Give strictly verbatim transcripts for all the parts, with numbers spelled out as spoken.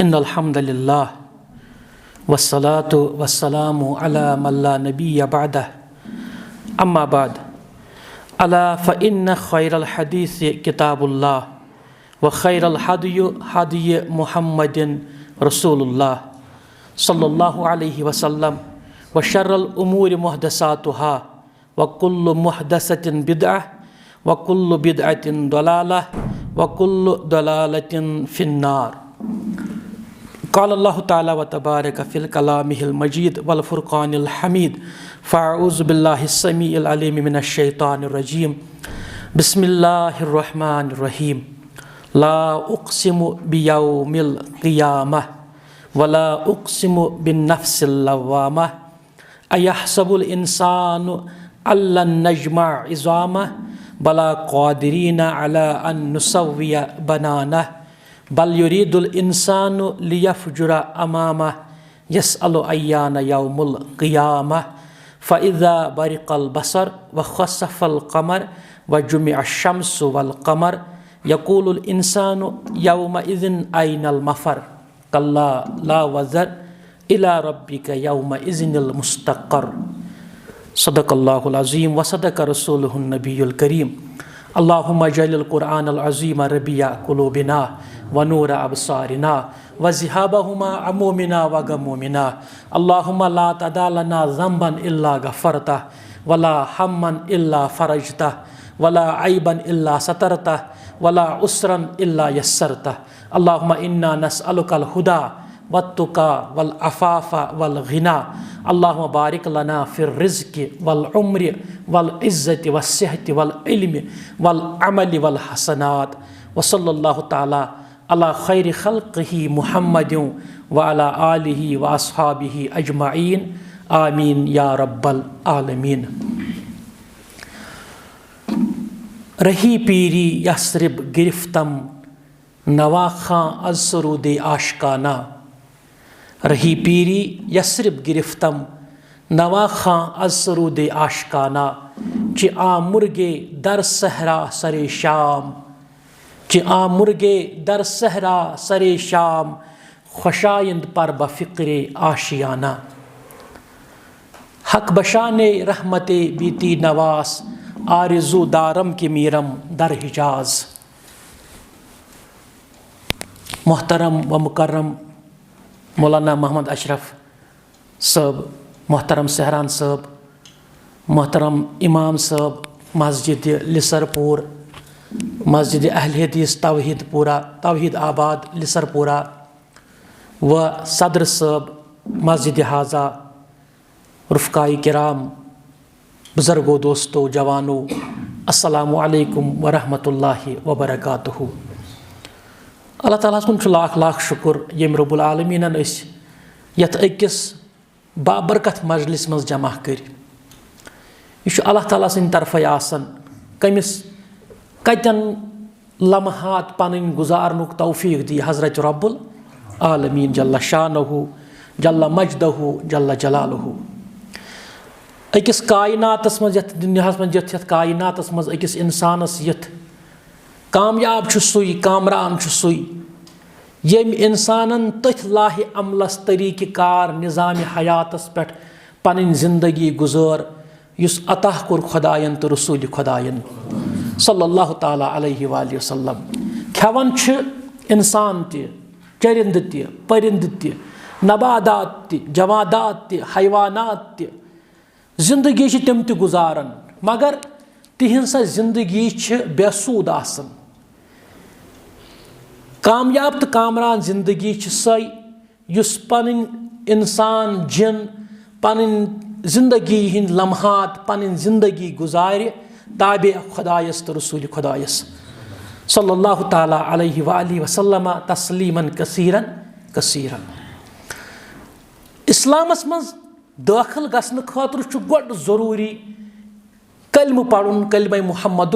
إن الحمد لله، والصلاة والسلام على من لا نبي بعده. أما بعد، ألا فإن خير الحديث كتاب الله، وخير الهدي هدي محمد رسول الله صلى الله عليه وسلم، وشر الأمور محدثاتها، وكل محدثة بدعة، وكل بدعة ضلالة، وكل ضلالة في النار. قال الله تعالى وتبارك في كلامه المجيد والفرقان الحميد، فأعوذ بالله السميع العليم من الشيطان الرجيم. بسم الله الرحمن الرحيم. لا أقسم بيوم القيامة، ولا أقسم بالنفس اللوامة، أيحسب الإنسان ألن نجمع عظامه، بلى قادرين على أن نسوي بنانه، بل يريد الإنسان ليفجر أمامه، يسأل أيان يوم القيامة، فإذا برق البصر، وخسف القمر، وجمع الشمس والقمر، يقول الإنسان يومئذ أين المفر، كلا لا وزر، إلى ربك يومئذ المستقر. صدق الله العظيم وصدق رسوله النبي الكريم. اللهم اجعل القرآن العظيم ربيع قلوبنا، ونور أبصارنا، وذهاب همومنا وغمومنا. اللهم لا تدع لنا ذنبا إلا غفرته، ولا هما إلا فرجته، ولا عيبا إلا سترته، ولا عسرا إلا يسرته. اللهم إنا نسألك الهدى والتقى والعفاف والغنى. اللهم بارك لنا في الرزق والعمر والعزة والصحة والعلم والعمل والحسنات. وصلى الله تعالى على خير خلقه محمد وعلى آله وأصحابه أجمعين. آمين يا رب العالمين. رہی پیری یثرب گرفتم، نواخاں از سرودِ آشکانہ۔ رہی پیری یثرب گرفتم، نواخاں از سرودِ آشکانہ۔ چہ آ مرگے در صحرا سرِ شام، چہ آ مرگے در صحرا سرِ شام، خوشایند پر بہ فکرِ آشیانہ۔ حق بشانِ رحمتِ بیتی نواس، آرزو دارم کہ میرم در حجاز۔ محترم و مکرم مولانا محمد اشرف صٲب، محترم سہران صٲب، محترم امام صٲب مسجدِ لسر پور، مسجدِ اہل حدیث توحید پورہ، توحید آباد لسر پورہ، و صدر صٲب مسجدِ ہذا، رفقائے کرام، بزرگو، دوستو، جوانو، السلام علیکم ورحمۃ اللہ وبرکاتہ۔ اللہ تعالیٰ ہس کُن چھُ لاکھ لاکھ شُکر، ییٚمۍ رب العالمیٖنن أسۍ یتھ أکِس بابرکت مجلس منٛز جمع کٔرۍ۔ یہِ چھُ اللہ تعالیٰ سٕنٛدِ طرفے آسان، کٔمِس کتٮ۪ن لمحات پنٕنۍ گُزارنُک توفیٖق دی حضرت رب العالمین جل شانہ، جل مجدہ، جل جلالہ۔ أکِس کائناتس منٛز، یتھ دُنیاہس منٛز، یتھ، یتھ کائناتس منٛز أکِس انسانس یتھ کامیاب چھُ سُے، کامران چھُ سُے، ییٚمۍ انسانن تٔتھۍ لاہِ عملس، طریقہ کار، نظامِ حیاتس پٮ۪ٹھ پنٕنۍ زندگی گُزٲر، یُس عطا کوٚر خۄداین تہٕ رسول خۄداین صلی اللہ تعالیٰ علیہ وآلہ وسلم۔ کھٮ۪وان چھِ انسان تہِ، چرندٕ تہِ، پرندٕ تہِ، نباتات تہِ، جمادات تہِ، حیوانات تہِ۔ زندگی چھِ تِم تہِ گُزاران، مگر تِہنٛز سۄ زندگی چھِ بے سوٗد آسان۔ کامیاب تہٕ کامران زندگی چھِ سۄے، یُس پنٕنۍ انسان جِن پنٕنۍ زندگی ہٕنٛدۍ لمحات، پنٕنۍ زندگی گُزارِ تابع خۄدایس تہٕ رسول خۄدایس صلی اللہ تعالیٰ علیہ وآلہ وسلم تسلیما کثیرا کثیرا۔ اسلامس منٛز دٲخل گژھنہٕ خٲطرٕ چھُ گۄڈٕ ضروٗری کلمہٕ پرُن، کلمہ محمد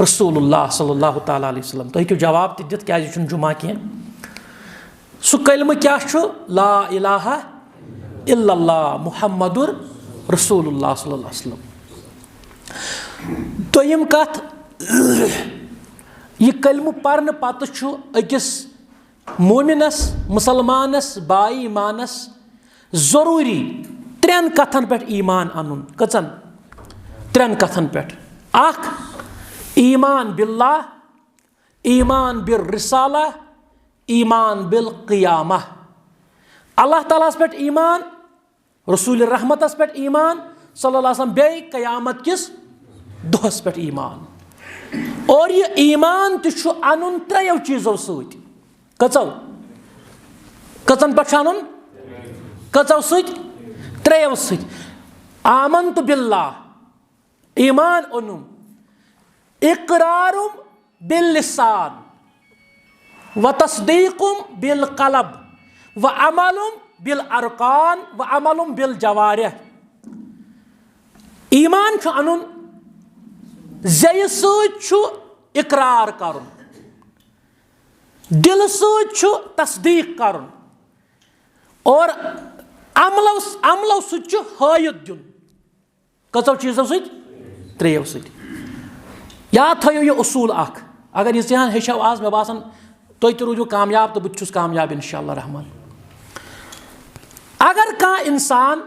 رسول اللہ صلی اللہ تعالیٰ علیہ وسلم۔ تُہۍ ہیٚکِو جواب تہِ دِتھ، کیازِ چھُنہٕ جمعہ کینٛہہ۔ سُہ کلمہٕ کیٛاہ چھُ؟ لا الہ الا اللہ محمد رسول اللہ صلی اللہ علیہ وسلم۔ دوٚیِم کتھ، یہِ کلمہٕ پرنہٕ پتہٕ چھُ أکِس مومنس، مسلمانس، با ایمانس ضروری ترٛٮ۪ن کتھن پٮ۪ٹھ ایمان انُن۔ کٔژن؟ ترٛٮ۪ن کتھن پٮ۪ٹھ۔ اکھ، ایمان باللہ، ایمان بالرسالہ، ایمان بالقیامہ۔ اللہ تعالیٰ ہس پٮ۪ٹھ ایمان، رسول رحمتس پٮ۪ٹھ ایمان صلی اللہ علیہ وسلم، بیٚیہِ قیامت کِس دۄہس پٮ۪ٹھ ایمان۔ اور یہِ ایمان تہِ چھُ انُن ترٛیو چیٖزو سۭتۍ۔ کٔژو؟ کٔژن پٮ۪ٹھ چھُ انُن؟ کٔژو سۭتۍ؟ ترٛیو سۭتۍ۔ آمنت باللہ، ایمان اوٚنُم، اقرارم باللسان، و تصدیقم بالقلب، و عملم بالارکان، و عملم بالجوارح۔ ایمان چھُ انُن، زیہِ سۭتۍ چھُ اقرار کرُن، دلہٕ سۭتۍ چھُ تصدیق کرُن، اور عملو عملو سۭتۍ چھُ ہٲیِتھ دیُن۔ کٔژو چیٖزو سۭتۍ؟ ترٛیٚیو سۭتۍ۔ یاد تھٲیِو یہِ اصوٗل اکھ۔ اگر یہِ ژٕ ہن ہیٚچھو آز، مےٚ باسان تُہۍ تہِ روٗزِو کامیاب تہٕ بہٕ تہِ چھُس کامیاب انشاءاللہ رحمان۔ اگر کانٛہہ انسان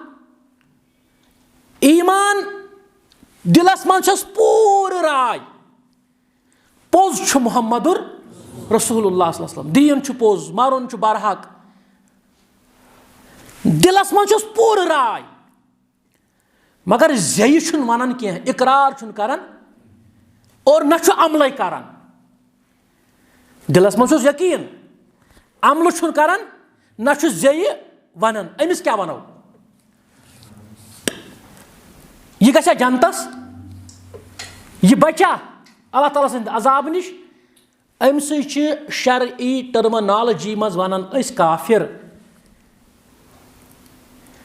ایمان دِلس منٛز چھس پوٗرٕ راے، پوٚز چھُ محمد رسول اللہ صلی اللہ علیہ وسلم، دیٖن چھُ پوٚز، مرُن چھُ برحق، دِلس منٛز چھس پوٗرٕ راے، مگر زیٚیہِ چھُنہٕ ونان کینٛہہ، اقرار چھُنہٕ کران اور نہ چھُ عملے کران۔ دِلس منٛز چھُس یقیٖن، عملہٕ چھُنہٕ کران، نہ چھُ زیٚیہِ ونان۔ أمِس کیٛاہ ونو؟ یہِ گژھِ جنتس؟ یہِ بچا اللہ تعالیٰ سٕنٛدِ عذابہٕ نِش؟ أمۍ سٕے چھِ شرعی ٹرمنالوجی منٛز ونان أسۍ کافر۔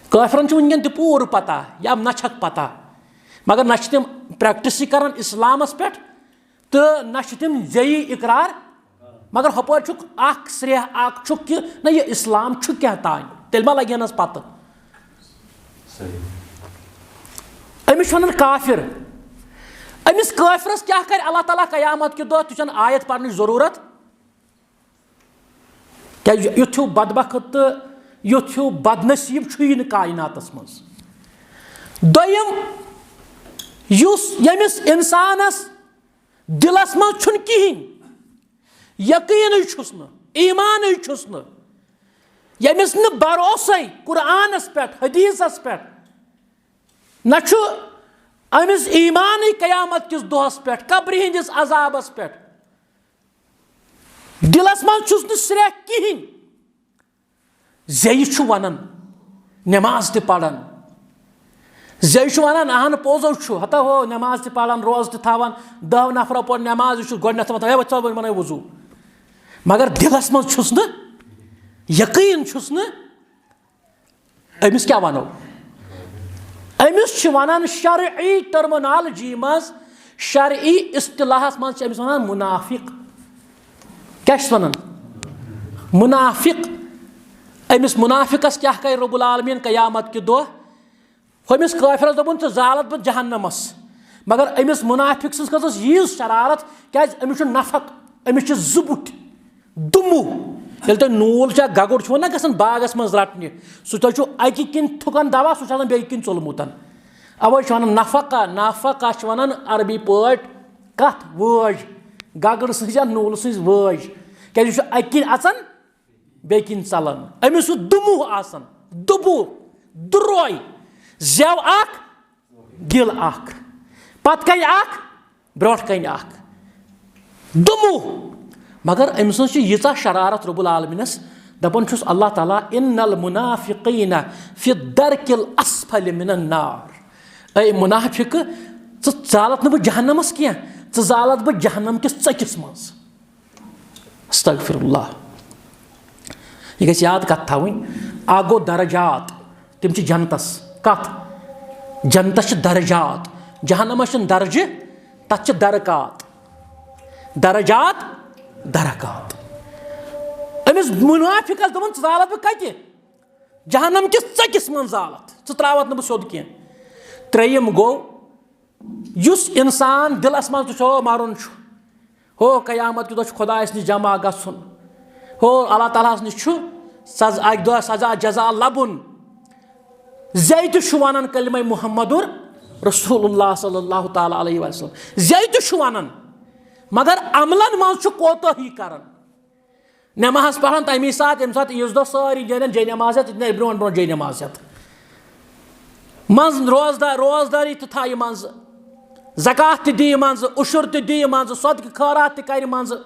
کافرن چھُ وٕنکیٚن تہِ پوٗرٕ پتہ یا نہ چھکھ پتہ، مگر نہ چھِ تِم پریکٹسٕے کران اسلامس پٮ۪ٹھ تہٕ نہ چھِ تِم زیٚیہِ اقرار۔ مگر ہپٲرۍ چھُکھ اکھ سرٛیہ اکھ چھُکھ کہِ نہ، یہِ اسلام چھُ کیٛاہ تام، تیٚلہِ ما لگہِ ہنس پتہ؟ أمِس چھِ ونان کافر۔ أمِس کافرس کیٛاہ کرِ اللہ تعالیٰ قیامت کہِ دۄہ؟ تہِ چھنہٕ آیت پرنٕچ ضروٗرت۔ کیٛازِ یُتھ ہیوٗ بدبخت تہٕ یُتھ ہیوٗ بدنصیٖب چھُیی نہٕ کایناتس منٛز۔ دوٚیِم، یُس ییٚمِس انسانس دِلس منٛز چھُنہٕ کِہیٖنۍ، یقیٖنٕے چھُس نہٕ، ایٖمانٕے چھُس نہٕ، ییٚمِس نہٕ بھروسَے قرآنَس پٮ۪ٹھ، حدیثَس پٮ۪ٹھ، نہ چھُ أمِس ایٖمانٕے قیامت کِس دۄہَس پٮ۪ٹھ، قبرِ ہِنٛدِس عذابَس پٮ۪ٹھ۔ دِلَس منٛز چھُس نہٕ سرٛیٚہہ کِہیٖنۍ۔ زیٚیہِ چھُ وَنان، نٮ۪ماز تہِ پَران۔ زیٚیہِ چھُ وَنان، اَہَن، پوٚزو چھُ، ہتا ہو، نٮ۪ماز تہِ پَران، روزٕ تہِ تھاوان، دَہ نفرو پوٚر نٮ۪ماز، یہِ چھُ گۄڈٕنٮ۪تھ وَنان، ہے، وۄنۍ ژٕ وَن، وَنَے وضوٗ۔ مگر دِلَس منٛز چھُس نہٕ، یقیٖن چھُس نہٕ، أمِس کیٛاہ وَنو؟ أمِس چھِ وَنان شرعی ٹرمنالوجی منٛز، شرعی اصطلاحَس منٛز چھِ أمِس وَنان مُنافِق۔ کیٛاہ چھِس وَنان؟ مُنافِق۔ أمِس مُنافِقَس کیٛاہ کَرِ رب العالمیٖن قیامت کہِ دۄہ؟ ہُمِس کٲفرَس دوٚپُن، "ژٕ زالَتھ بہٕ جہنمَس۔" مگر أمِس مُنافِق سٕنٛز کھٔژٕس ییٖژ شرارت، کیٛازِ أمِس چھُ نفق، أمِس چھِ زٕ بُتھۍ، دُمُہ۔ ییٚلہِ تۄہہِ نوٗل چھا گگُر چھُو نہ گژھان باغَس منٛز رَٹنہِ، سُہ تۄہہِ چھُو اَکہِ کِنۍ تھُکان دوا، سُہ چھُ آسان بیٚیہِ کِنۍ ژوٚلمُت۔ اَوَے چھِ وَنان نفقہ، نفقہ چھِ وَنان عربی پٲٹھۍ کَتھ وٲج، گگرٕ سٕنٛز یا نوٗلہٕ سٕنٛز وٲج، کیٛازِ یہِ چھُ اَکہِ کِنۍ اَژان، بیٚیہِ کِنۍ ژَلان۔ أمِس چھُ دُمُہ آسان، دُبُہ، دُرٛوے، زٮ۪و اَکھ، دِل اَکھ، پَتہٕ کَنہِ اَکھ، برٛونٛٹھ کَنہِ اَکھ، دُمُہ۔ مگر أمۍ سٕنٛز چھِ ییٖژاہ شرارت رب العالمینَس، دَپان چھُس اللہ تعالیٰ، "ان المنافقین فی الدرک الاسفل من النار"۔ اے مُنافِق، ژٕ زالَتھ نہٕ بہٕ جہنمَس کینٛہہ، ژٕ زالَتھ بہٕ جہنم کِس ژٔکِس منٛز۔ استغفر اللہ۔ یہِ گژھِ یاد کَتھ تھاوٕنۍ، اَکھ گوٚو درجات، تِم چھِ جنتَس۔ کَتھ؟ جنتَس چھِ درجات، جہنمَس چھِنہٕ درجہِ، تَتھ چھِ درکات۔ درجات، درکات۔ أمِس مُنافِقَس دوٚپُن، "ژٕ زالَتھ بہٕ کَتہِ؟ جہنم کِس ژٔکِس منٛز زالَتھ، ژٕ ترٛاوَتھ نہٕ بہٕ سیوٚد کینٛہہ۔" ترٛیٚیِم گوٚو، یُس اِنسان دِلَس منٛز تہِ چھُ، "ہو، مَرُن چھُ، ہو، قیامت کہِ دۄہ چھُ خۄدایَس نِش جمع گژھُن۔" ہو، اللہ تعالیٰ ہس نِش چھُ سز-، اکہِ دۄہ سزا جزا لبُن۔ زیٚیہِ تہِ چھُ ونان کلمہ محمد رسول اللہ صلی اللہ تعالیٰ علیہ وسلم، زیٚیہِ تہِ چھُ ونان، مگر عملن منٛز چھُ کوتاہی کران۔ نماز پران تمی ساتہٕ، ییٚمہِ ساتہٕ عیٖذ دۄہ سٲری نیرن جے نماز ہٮ۪تھ، ییٚتہِ نیرِ برونٛٹھ برونٛٹھ جے نماز ہٮ۪تھ۔ منٛز روزدار، روزدٲری تہِ تھایہِ منٛزٕ، زکوٰۃ تہِ دِیہِ منٛزٕ، عشر تہِ دِیہِ منٛزٕ، صدقہٕ خٲرات تہِ کرِ منٛزٕ،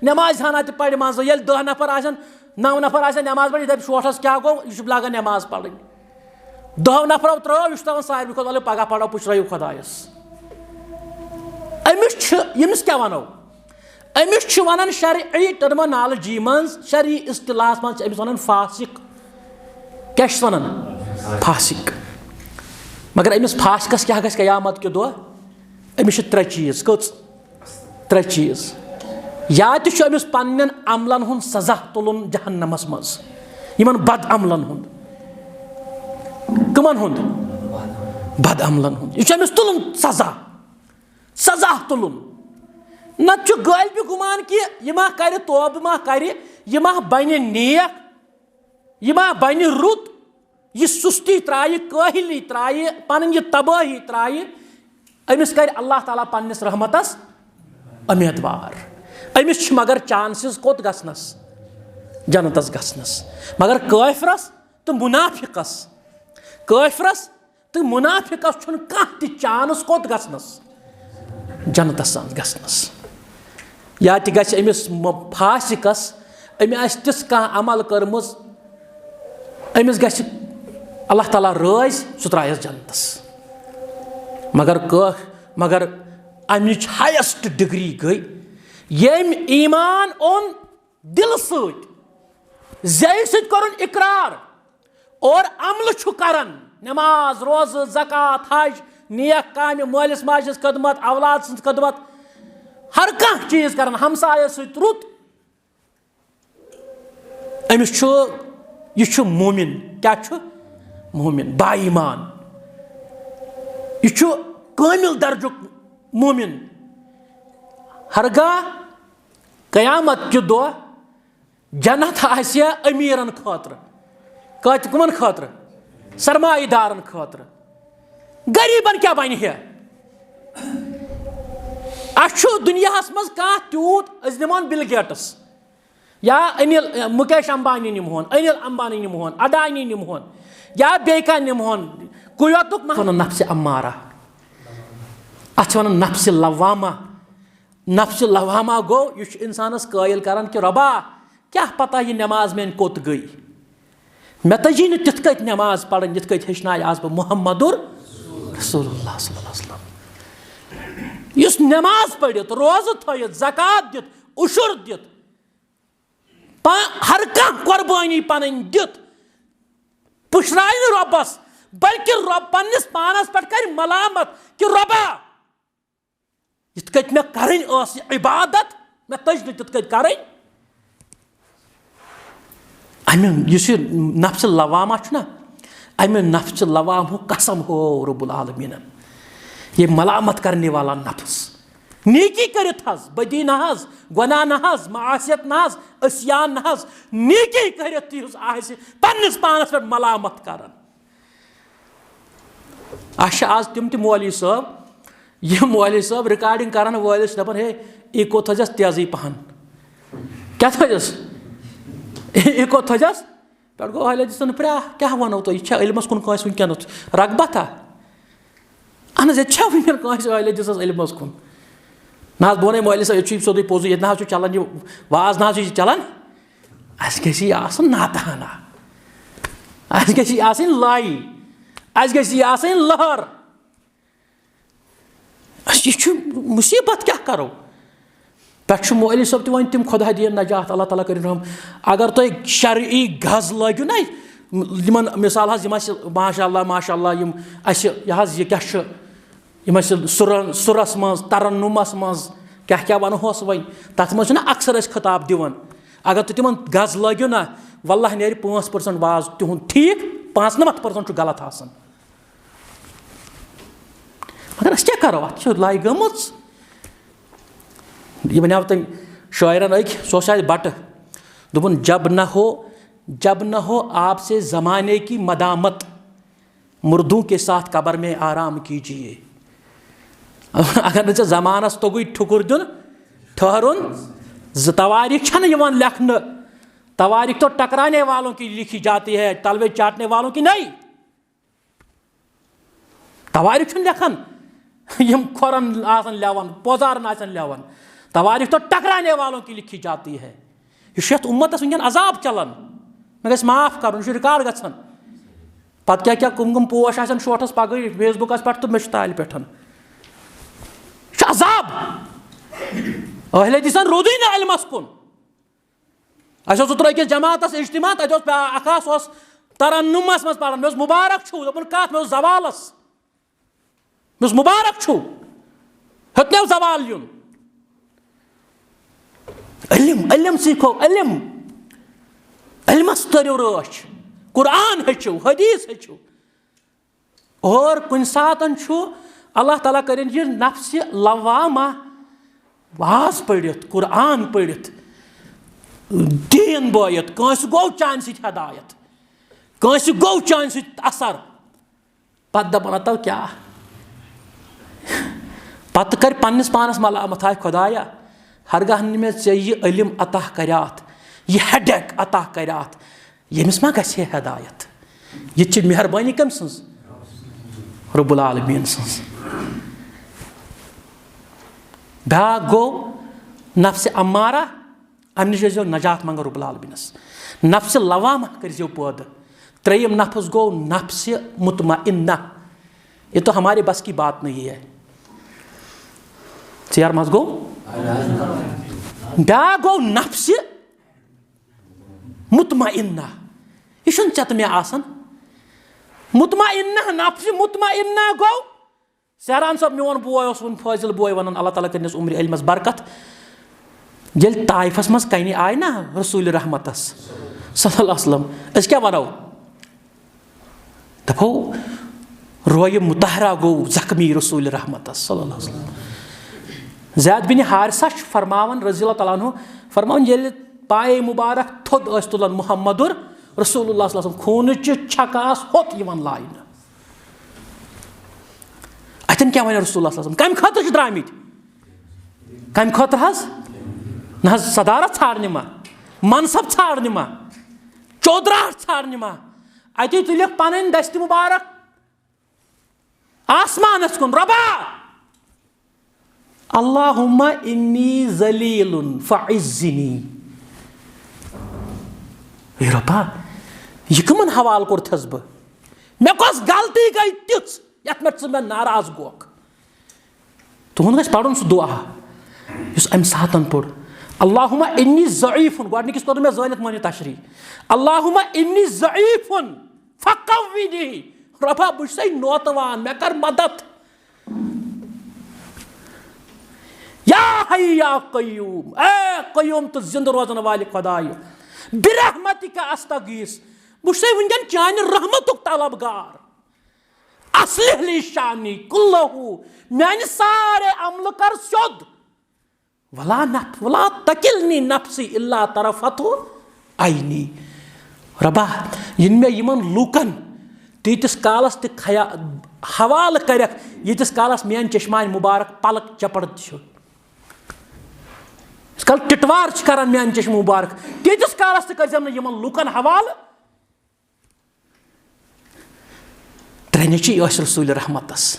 نمازِ ہنا تہِ پرِ منٛزٕ۔ ییٚلہِ دَہ نفر آسن، نَو نفر آسن نماز پران، یہِ دپہِ شوٹھس کیٛاہ گوٚو، یہِ چھُ لاگان نماز پرٕنۍ۔ دَہو نفرو ترٲو، یہِ چھُ دپان ساروی کھۄتہٕ، ولہٕ پگاہ پرو، پُشرٲیِو خۄدایس۔ أمِس چھِ، ییٚمِس کیٛاہ ونو؟ أمِس چھِ ونان شرعی ٹرمنالوجی منٛز، شرعی اصطلاحس منٛز چھِ أمِس ونان فاسق۔ کیٛاہ چھِس ونان؟ فاسق۔ مگر أمِس فاسقس کیٛاہ گژھِ قیامت کہِ دۄہ؟ أمِس چھِ ترٛےٚ چیٖز۔ کٔژ؟ ترٛےٚ چیٖز۔ یا تہِ چھُ أمِس پننٮ۪ن عملن ہُنٛد سزا تُلُن جہنمس منٛز، یِمن بد عملن ہُنٛد۔ کٕمن ہُنٛد؟ بد عملن ہُنٛد۔ یہِ چھُ أمِس تُلُن سزا، سزا تُلُن۔ نتہٕ چھُ غٲلبِ گُمان کہِ یہِ ما کرِ توبہٕ، ما کرِ، یہِ ما بنہِ نیک، یہِ ما بنہِ رُت، یہِ سُستی ترٛایہِ، کٲہِلی ترٛایہِ، پنٕنۍ یہِ تبٲہی ترٛایہِ، أمِس کرِ اللہ تعالیٰ پننِس رحمتس اُمیدوار۔ أمِس چھِ مگر چانسز کوٚت گژھنس؟ جنتس گژھنس۔ مگر کٲفرس تہٕ منافقس، کٲفرس تہٕ منافقس چھُنہٕ کانٛہہ تہِ چانس کوٚت گژھنس؟ جنتس منٛز گژھنس۔ یا تہِ گژھِ أمِس م-، فاسقس، أمۍ آسہِ تِژھ کانٛہہ عمل کٔرمٕژ، أمِس گژھِ اللہ تعالیٰ رٲضۍ، سُہ ترٛایس جنتس۔ مگر کٲ-، مگر امِچ ہایسٹ ڈگری گٔے ییٚمۍ ایمان اوٚن دِلہٕ سۭتۍ، زیٚیہِ سۭتۍ کوٚرُن اقرار اور عملہٕ چھُ کران، نماز، روزٕ، زکوٰۃ، حج، نیک کامہِ، مٲلِس ماجہِ ہٕنٛز خدمت، اولاد سٕنٛز خدمت، ہر کانٛہہ چیٖز کران، ہمسایس سۭتۍ رُت۔ أمِس چھُ، یہِ چھُ مومِن۔ کیٛاہ چھُ؟ مومِن، با ایمان۔ یہِ چھُ کٲمِل درجُک مومِن۔ ہرگاہ قیامت کہِ دۄہ جنت آسہِ امیٖرن خٲطرٕ۔ کتہِ، کٕمن خٲطرٕ؟ سرمایہ دارن خٲطرٕ۔ غریبن کیٛاہ بنہِ ہے؟ اسہِ چھُ دُنیاہس منٛز کانٛہہ تیوٗت، أسۍ نِمون بل گیٹس، یا انل، مُکیش امبانی نِمہون، انل امبانی نِمہون، اڈانی نِمہون، یا بیٚیہِ کانٛہہ نِمہون۔ کُیوتُک مہ-، ونان نفسِ امارہ، اتھ چھِ ونان نفسِ لوامہ۔ نفسِ لوامہ گوٚو، یہِ چھُ انسانس قٲیل کران کہِ رۄبا، کیٛاہ پتہ یہِ نماز میٛانہِ کوٚت گٔے؟ مےٚ تٔجی نہٕ تِتھ کٲٹھۍ نماز پرٕنۍ، یِتھ کٲٹھۍ ہیٚچھنایہِ آز بہٕ محمد رسول اللہ صلی اللہ علیہ وسلم۔ یُس نماز پٔرِتھ، روزٕ تھٲیِتھ، زکوٰۃ دِتھ، عشر دِتھ، پا-، ہر کانٛہہ قۄربٲنی پنٕنۍ دِتھ پُشراے نہٕ رۄبس، بلکہِ رۄب پننِس پانس پٮ۪ٹھ کرِ ملامت کہِ رۄبا، یِتھ کٲٹھۍ مےٚ کرٕنۍ ٲس یہِ عبادت، مےٚ تٔج نہٕ تِتھ کٲٹھۍ کرٕنۍ۔ اَمہِ، یُس یہِ نفسِ لوامہ چھُنہ، اَمہِ نفسِ لوامہُک قسم ہو رب العالمینن، یہ ملامت کرنے والا نفس۔ نیکی کٔرِتھ حظ، بدی نہ حظ، گۄناہ نہ حظ، معاشیت نہ حظ، عصیان نہ حظ، نیکی کٔرِتھ تہِ یُس آسہِ پننِس پانس پٮ۪ٹھ ملامت کران۔ اَسہِ چھِ آز تِم تہِ مولوی صٲب، یِم مولوی صٲب recording کرن وٲلِس چھِ دَپان، "ہے، echo تھٲیزٮ۪س تیزٕے پہن۔" کیٛاہ تھٲیزٮ۪س؟ Echo تھٲیزٮ۪س۔ پٮ۪ٹھ گوٚو اہل حدیثن پرٛاہ، کیٛاہ وَنو تۄہہِ؟ یہِ چھا علمس کُن کٲنٛسہِ وٕنکیٚنَس رغبتہ؟ اہن حظ، ییٚتہِ چھا وٕنکیٚن کٲنٛسہِ اہل حدیثس علمس کُن؟ نہ حظ، بہٕ وَنے مولوی صٲب، ییٚتہِ چھُ یہِ سیوٚدُے پوٚزُے، ییٚتہِ نہ حظ چھُ چلان یہِ واز، نہ حظ چھُ یہِ چلان۔ اَسہِ گژھِ یہِ آسُن ناتہٕ ہنا۔ اَسہِ گژھِ یہِ آسٕنۍ لَے۔ اَسہِ گژھِ یہِ آسٕنۍ لٔہر۔ اَسہِ، یہِ چھُ مُصیٖبت، کیٛاہ کَرو؟ پٮ۪ٹھ چھُ مولوی صٲب تہِ وۄنۍ تِم، خۄدا دِیِن نجات، اللہ تعالیٰ کٔرِن رحم۔ اگر تۄہہِ شرعی گز لٲگِو نہ، یِمن مثال حظ، یِم اَسہِ ماشاء اللہ، ماشاء اللہ، یِم اَسہِ یہِ حظ، یہِ کیٛاہ چھُ، یِم اَسہِ سُرن، سُرس منٛز، ترنمس منٛز، کیٛاہ کیٛاہ وَنہوس وۄنۍ، تَتھ منٛز چھُنہ اکثر أسۍ خطاب دِوان۔ اگر تُہۍ تِمن گز لٲگِو نہ، واللہ نیرِ پانٛژھ percent واز تِہُنٛد ٹھیٖک، پانٛژنمتھ percent چھُ غلط آسان۔ مگر أسۍ کیٛاہ کَرو؟ اَتھ چھِ لَے گٔمٕژ۔ یہِ وَنیٛاو تٔمۍ شٲعرَن أکۍ، سُہ اوس شاید بَٹہٕ۔ دوٚپُن، "جب نہ ہو، جب نہ ہو آپ سے زمانے کی مدامت، مردوں کے ساتھ قبر میں آرام کیجیے۔" اگر نہٕ ژےٚ زمانس توٚگُے ٹھُکُر دیُن، ٹھٔہرُن، زٕ تواریخ چھنہٕ یِوان لیکھنہٕ۔ تواریخ تو ٹکرانے والوں کی لکھی جاتی ہے، تلوے چاٹنے والوں کی نہیں۔ تواریخ چھُنہٕ لیکھان یِم کھۄرن آسن لیوان، پوزارن آسن لیوان۔ تواریخ تو ٹکرانے والوں کی لکھی جاتی ہے۔ یہِ چھُ یتھ اُمتس وٕنکیٚن عذاب چلان۔ مےٚ گژھِ معاف کرُن، یہِ چھُ ریکارڈ گژھان۔ پتہٕ کیٛاہ کیٛاہ کٕم کٕم پوش آسن شوٹھس پگہٕے فیس بُکس پٮ۪ٹھ تہٕ مےٚ چھُ تالہِ پٮ۪ٹھ۔ یہِ چھُ عذاب۔ اہل حدیثن روٗدُے نہٕ علمس کُن۔ اَسہِ اوس اوترٕ أکِس جماعتس اجتماع، تَتہِ اوس بیٛا-، اکھ آس اوس ترنمس منٛز پران۔ مےٚ اوس، "مُبارک چھُو؟" دوٚپُن، "کَتھ؟" مےٚ اوس، "زوالس۔" مےٚ اوس، "مُبارک چھُو؟" ہیوٚت مےٚ زوال یُن۔ علم، علم سیٖکھو، علم۔ علمس تٔرِو رٲچھ۔ قرآن ہیٚچھِو، حدیث ہیٚچھِو۔ اور کُنہِ ساتَن چھُ اللہ تعالیٰ کٔرِنۍ یہِ نفسِ لوامہ واز پٔرِتھ، قرآن پٔرِتھ، دیٖن بٲیِتھ، کٲنٛسہِ گوٚو چانہِ سۭتۍ ہدایت، کٲنٛسہِ گوٚو چانہِ سۭتۍ اثر، پتہٕ دپان، "ہتو کیٛاہ؟" پتہٕ کرِ پننِس پانس ملامت، "ہاے خدایا، ہرگاہ نہٕ مےٚ ژےٚ یہِ علم عطا کریاتھ، یہِ ہیڈیک عطا کریاتھ، ییٚمِس ما گژھِ ہے ہدایت؟" یہِ تہِ چھِ مہربٲنی کٔمۍ سٕنٛز؟ رب العالمین سٕنٛز۔ بیٛاکھ گوٚو نفسِ امارہ، امہِ نِش ٲسۍزیو نجات منٛگان رب العالمینس۔ نفسِ لوامہ کٔرۍزیو پٲدٕ۔ ترٛیٚیِم نفس گوٚو نفسِ مطمئنہ۔ یہ تو ہمارے بس کی بات نہیں ہے۔ ژیر منٛز گوٚو؟ بیٛاکھ گوٚو نفسِ مطمئنہ۔ یہِ چھُنہٕ ژےٚ تہٕ مےٚ آسان۔ مطمئنہ، نفسِ مطمئنہ گوٚو سہران صٲب، میون بوے اوس وُنہِ فٲضل بوے ونان، اللہ تعالیٰ کٔرنَس عمرِ علمس برکت۔ ییٚلہِ طائفس منٛز کنہِ آیہِ نا رسول رحمتس صلی اللہ علیہ وسلم، أسۍ کیٛاہ ونو؟ دپو، رویہِ مطہرہ گوٚو زخمی رسول رحمتس صلی اللہ علیہ وسلم۔ زید بن حارثہ چھُ فرماوان رضی اللہ تعالیٰ عنہ، فرماوان، ییٚلہِ پایے مبارک تھوٚد ٲسۍ تُلان محمد رسول اللہ صلی اللہ علیہ وسلم، خوٗنٕچہِ چھکہٕ آسہٕ ہوٚت یِوان لاینہٕ۔ اتٮ۪ن کیٛاہ ونہِ رسول اللہ صلی اللہ علیہ وسلم؟ کمہِ خٲطرٕ چھِ درٛامٕتۍ؟ کمہِ خٲطرٕ حظ؟ نہ حظ، صدارت ژھانٛڈنہِ ما، منصب ژھانٛڈنہِ ما، چودراہٹ ژھانٛڈنہِ ما؟ اتی تُلِکھ پنٕنۍ دستہِ مبارک آسمانس کُن، "رۄبا، اللہم انی ذلیل فاعزنی۔" اے رۄبا، یہِ کٕمن حوالہٕ کوٚرتھس بہٕ؟ مےٚ کۄس غلطی گٔے تِژھ یتھ پٮ۪ٹھ ژٕ مےٚ ناراض گوکھ؟ تُہُنٛد گژھِ پرُن سُہ دُعا یُس امہِ ساتن پوٚر۔ اللہم انی ضعیف، گۄڈنِکِس کوٚر نہٕ مےٚ زٲنِتھ مٲنِو تشریح۔ اللہم انی ضعیف فقوینی، رۄبا، بہٕ چھُسے نوتوان، مےٚ کر مدد۔ یا حی یا قیوم، اے قیوم تہٕ زِندٕ روزن والہِ خدایہِ، برحمتک استغیث، بہٕ چھُسے وٕنکیٚن چانہِ رحمتُک طلبگار۔ اصلح لی شانی کلہ، میانہِ سارے عملہٕ کر سیوٚد۔ ولا نف-، ولا تکلنی نفسی الا طرفت عینی۔ رۄبا، یِن مےٚ یِمن لوٗکن تیٖتِس کالس تہِ خیا-، حوالہٕ کرکھ، ییٖتِس کالس میٲنۍ چشمانہِ مبارک پلک چپڑ چھُ۔ ییٖتِس کال ٹِٹوار چھِ کران میٲنۍ چشمہٕ مبارک، تیٖتِس کالس تہِ کٔرزٮ۪م نہٕ یِمن لوٗکن حوالہٕ۔ ترٛےٚ نیٚچِوۍ ٲسۍ رسول رحمتس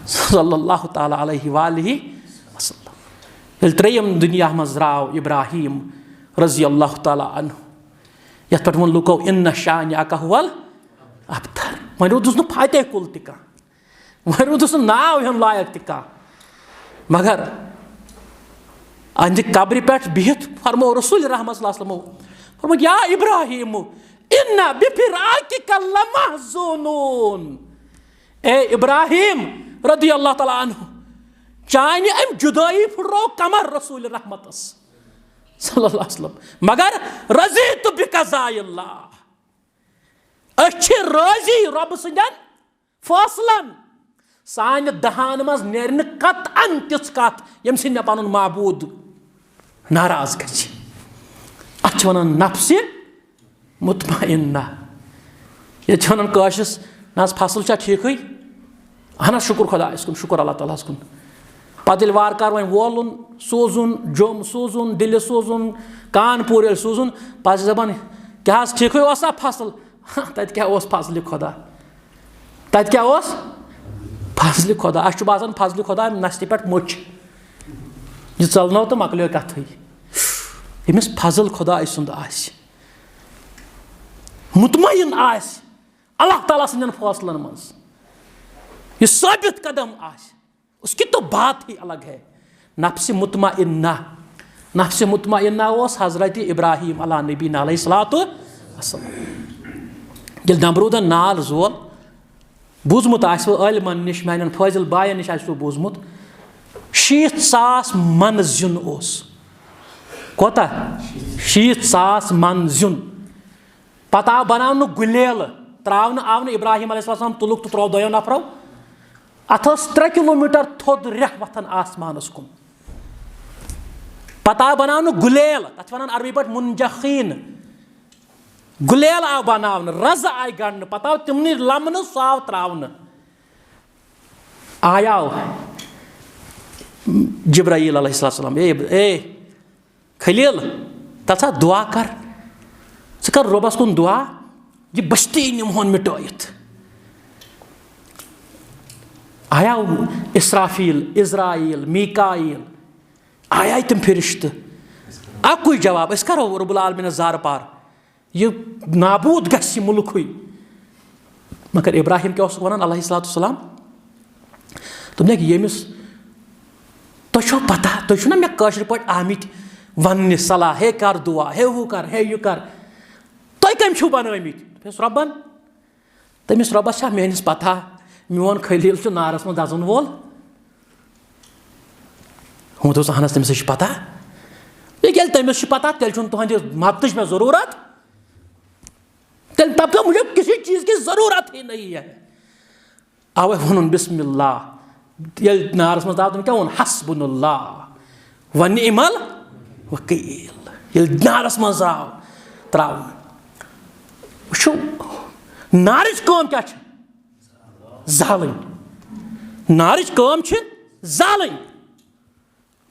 صلی اللہ تعالیٰ علیہ وآلہ وسلم۔ ییٚلہِ ترٛیٚیِم دُنیا منٛز درٛاو ابراہیم رضی اللہ تعالیٰ عنہ، یتھ پٮ۪ٹھ ووٚن لُکو، "ان شانئک ھو الابتر"، وۄنۍ روٗدُس نہٕ فاتح کُل تہِ کانٛہہ۔ وۄنۍ روٗدُس نہٕ ناو ہیوٚن لایق تہِ کانٛہہ۔ مگر أہنٛدِ قبرِ پٮ۪ٹھ بِہِتھ فرموو رسول رحمت صلی اللہ علیہ وسلمو فرموو، "یا ابراہیم، ان بفراقک لمحزونون۔" اے ابراہیم رضی اللہ تعالیٰ عنہ، چانہِ امہِ جدٲیی پھُٹرو کمر رسول رحمتس صلی اللہ علیہ وسلم، مگر رضیت بقضاء اللہ، أسۍ چھِ رٲضی رۄبہٕ سٕنٛدٮ۪ن فٲصلن۔ سانہِ دہان منٛز نیرِ نہٕ قطعاً تِژھ کتھ ییٚمہِ سۭتۍ مےٚ پنُن معبوٗد ناراض گژھِ۔ اتھ چھِ ونان نفسِ مطمئنہ۔ ییٚتہِ چھِ ونان کٲشرِس، نہ حظ، فصل چھا ٹھیٖکھٕے؟ اہن حظ، شُکُر خۄدایَس کُن، شُکُر اللہ تعالیٰ ہَس کُن۔ پتہٕ ییٚلہِ وارٕ کارٕ وۄنۍ وولُن، سوزُن، جوٚم سوزُن، دِلہِ سوزُن، کانپوٗر ییٚلہِ سوزُن، پتہٕ چھِ دپان، کیٛاہ حظ، ٹھیٖکھٕے اوسا فصل؟ تتہِ کیٛاہ اوس فضلِ خۄدا؟ تتہِ کیٛاہ اوس؟ فضلِ خۄدا۔ اسہِ چھُ باسان فضلِ خۄدا نستہِ پٮ۪ٹھ مٔچھ، یہِ ژلنٲو تہٕ مۄکلیو کتھٕے۔ ییٚمِس فضل خۄداے سُنٛد آسہِ، مطمئن آسہِ اللہ تعالیٰ سٕنٛدٮ۪ن فٲصلن منٛز، یہِ ثٲبت قدم آسہِ، اس کی تو بات ہی الگ ہے۔ نفسِ مطمئنہ، نفسِ مطمئنہ اوس حضرت ابراہیم علیٰ نبینا علیہ الصلوۃ والسلام۔ ییٚلہِ نمروٗدن نار زول، بوٗزمُت آسِوٕ عٲلمن نِش، میانٮ۪ن فٲضل باین نِش آسِوٕ بوٗزمُت، شیٖتھ ساس من زیُن اوس۔ کوتاہ؟ شیٖتھ ساس من زیُن۔ پتہٕ آو بناونہٕ گُلیل، تراونہٕ آو نہٕ ابراہیم علیہ السلام، تُلُکھ تہٕ تروو دۄیو نفرو۔ اتھ ٲس ترٛےٚ کلوٗمیٹر تھوٚد ریٚہہ وۄتھان آسمانس کُن۔ پتہٕ آو بناونہٕ گُلیل، تتھ چھِ ونان عربی پٲٹھۍ منجخین۔ گُلیل آو بناونہٕ، رزٕ آیہِ گنڈنہٕ، پتہٕ آو تِمنٕے لمنہٕ، سُہ آو تراونہٕ۔ آیاو جبرائیل علیہ السلام، اے، اے خلیل، تَلہٕ سا دُعا کر، ژٕ کر رۄبس کُن دُعا، یہِ بستی نِمہون مِٹٲیِتھ۔ آیاو اسرافیل، عزرائیل، میکائیل، آیاے تِم فرشتہٕ۔ اکُے جواب، أسۍ کرو رب العالمینس زارٕ پار۔ یہِ نابوٗد گژھِ یہِ مُلکٕے۔ مگر ابراہیم کیٛاہ اوسُکھ وَنان علیہ الصلوۃ والسلام؟ دوٚپنَکھ، ییٚمِس، تۄہہِ چھو پتہ، تُہۍ چھِو نہ مےٚ کٲشِر پٲٹھۍ آمٕتۍ وَننہِ صلاح، ہے کر دُعا، ہے ہُہ کر، ہے یہِ کر، تۄہہِ کٔمۍ چھِو بنٲومٕتۍ؟ دوٚپُس، رۄبَن۔ تٔمِس رۄبَس چھا میٛٲنِس پتہ، میون خلیٖل چھُ نارَس منٛز دَزَن وول؟ ہُہ دوٚپُس، اہن حظ، تٔمِس چھِ پتہ۔ یہِ ییٚلہِ تٔمِس چھِ پتہ، تیٚلہِ چھُنہٕ تُہنٛدِ مدتٕچ مےٚ ضروٗرت۔ تیٚلہِ تب تو مجھے کسی چیز کی ضرورت ہی نہیں ہے۔ اوے ووٚنُن بسم اللہ۔ ییٚلہِ نارس منٛز درٛاو، تٔمۍ کیٛاہ ووٚن؟ حسبنا اللہ و نعم الوکیل۔ ییٚلہِ نارس منٛز درٛاو، ترٛاوُن۔ وٕچھِو، نارٕچ کٲم کیٛاہ چھِ؟ زالٕنۍ۔ نارٕچ کٲم چھِ زالٕنۍ۔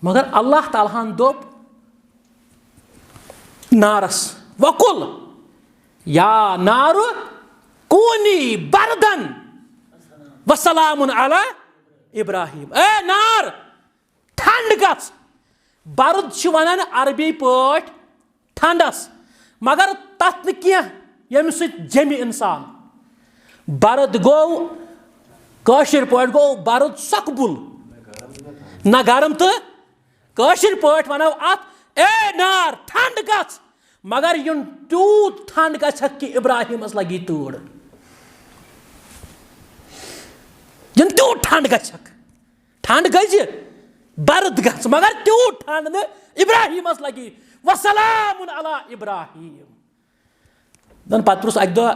مگر اللہ تعالیٰ ہن دوٚپ نارس، وقل یا نار کونی بردن و سلام علی ابراہیم۔ اے نار، ٹھنڈ گژھ۔ برد چھِ ونان عربی پٲٹھۍ ٹھنڈس، مگر تتھ نہٕ کینٛہہ ییٚمہِ سۭتۍ جیٚمہِ انسان۔ برد گوٚو، کٲشِر پٲٹھۍ گوٚو برد سۄکبُل، نہ گرم تہٕ۔ کٲشِر پٲٹھۍ ونو اتھ، اے نار، ٹھنڈ گژھ، مگر یُن تیوٗت ٹھنڈ گژھکھ کہِ ابراہیمس لگی تۭر۔ یُن تیوٗت ٹھنڈ گژھکھ، ٹھنڈ گژھِ، برد گژھ، مگر تیوٗت ٹھنڈ نہٕ ابراہیمس لگی۔ وسلام علی ابراہیم۔ دَپان پَتہٕ پرُژھ اَکہِ دۄہ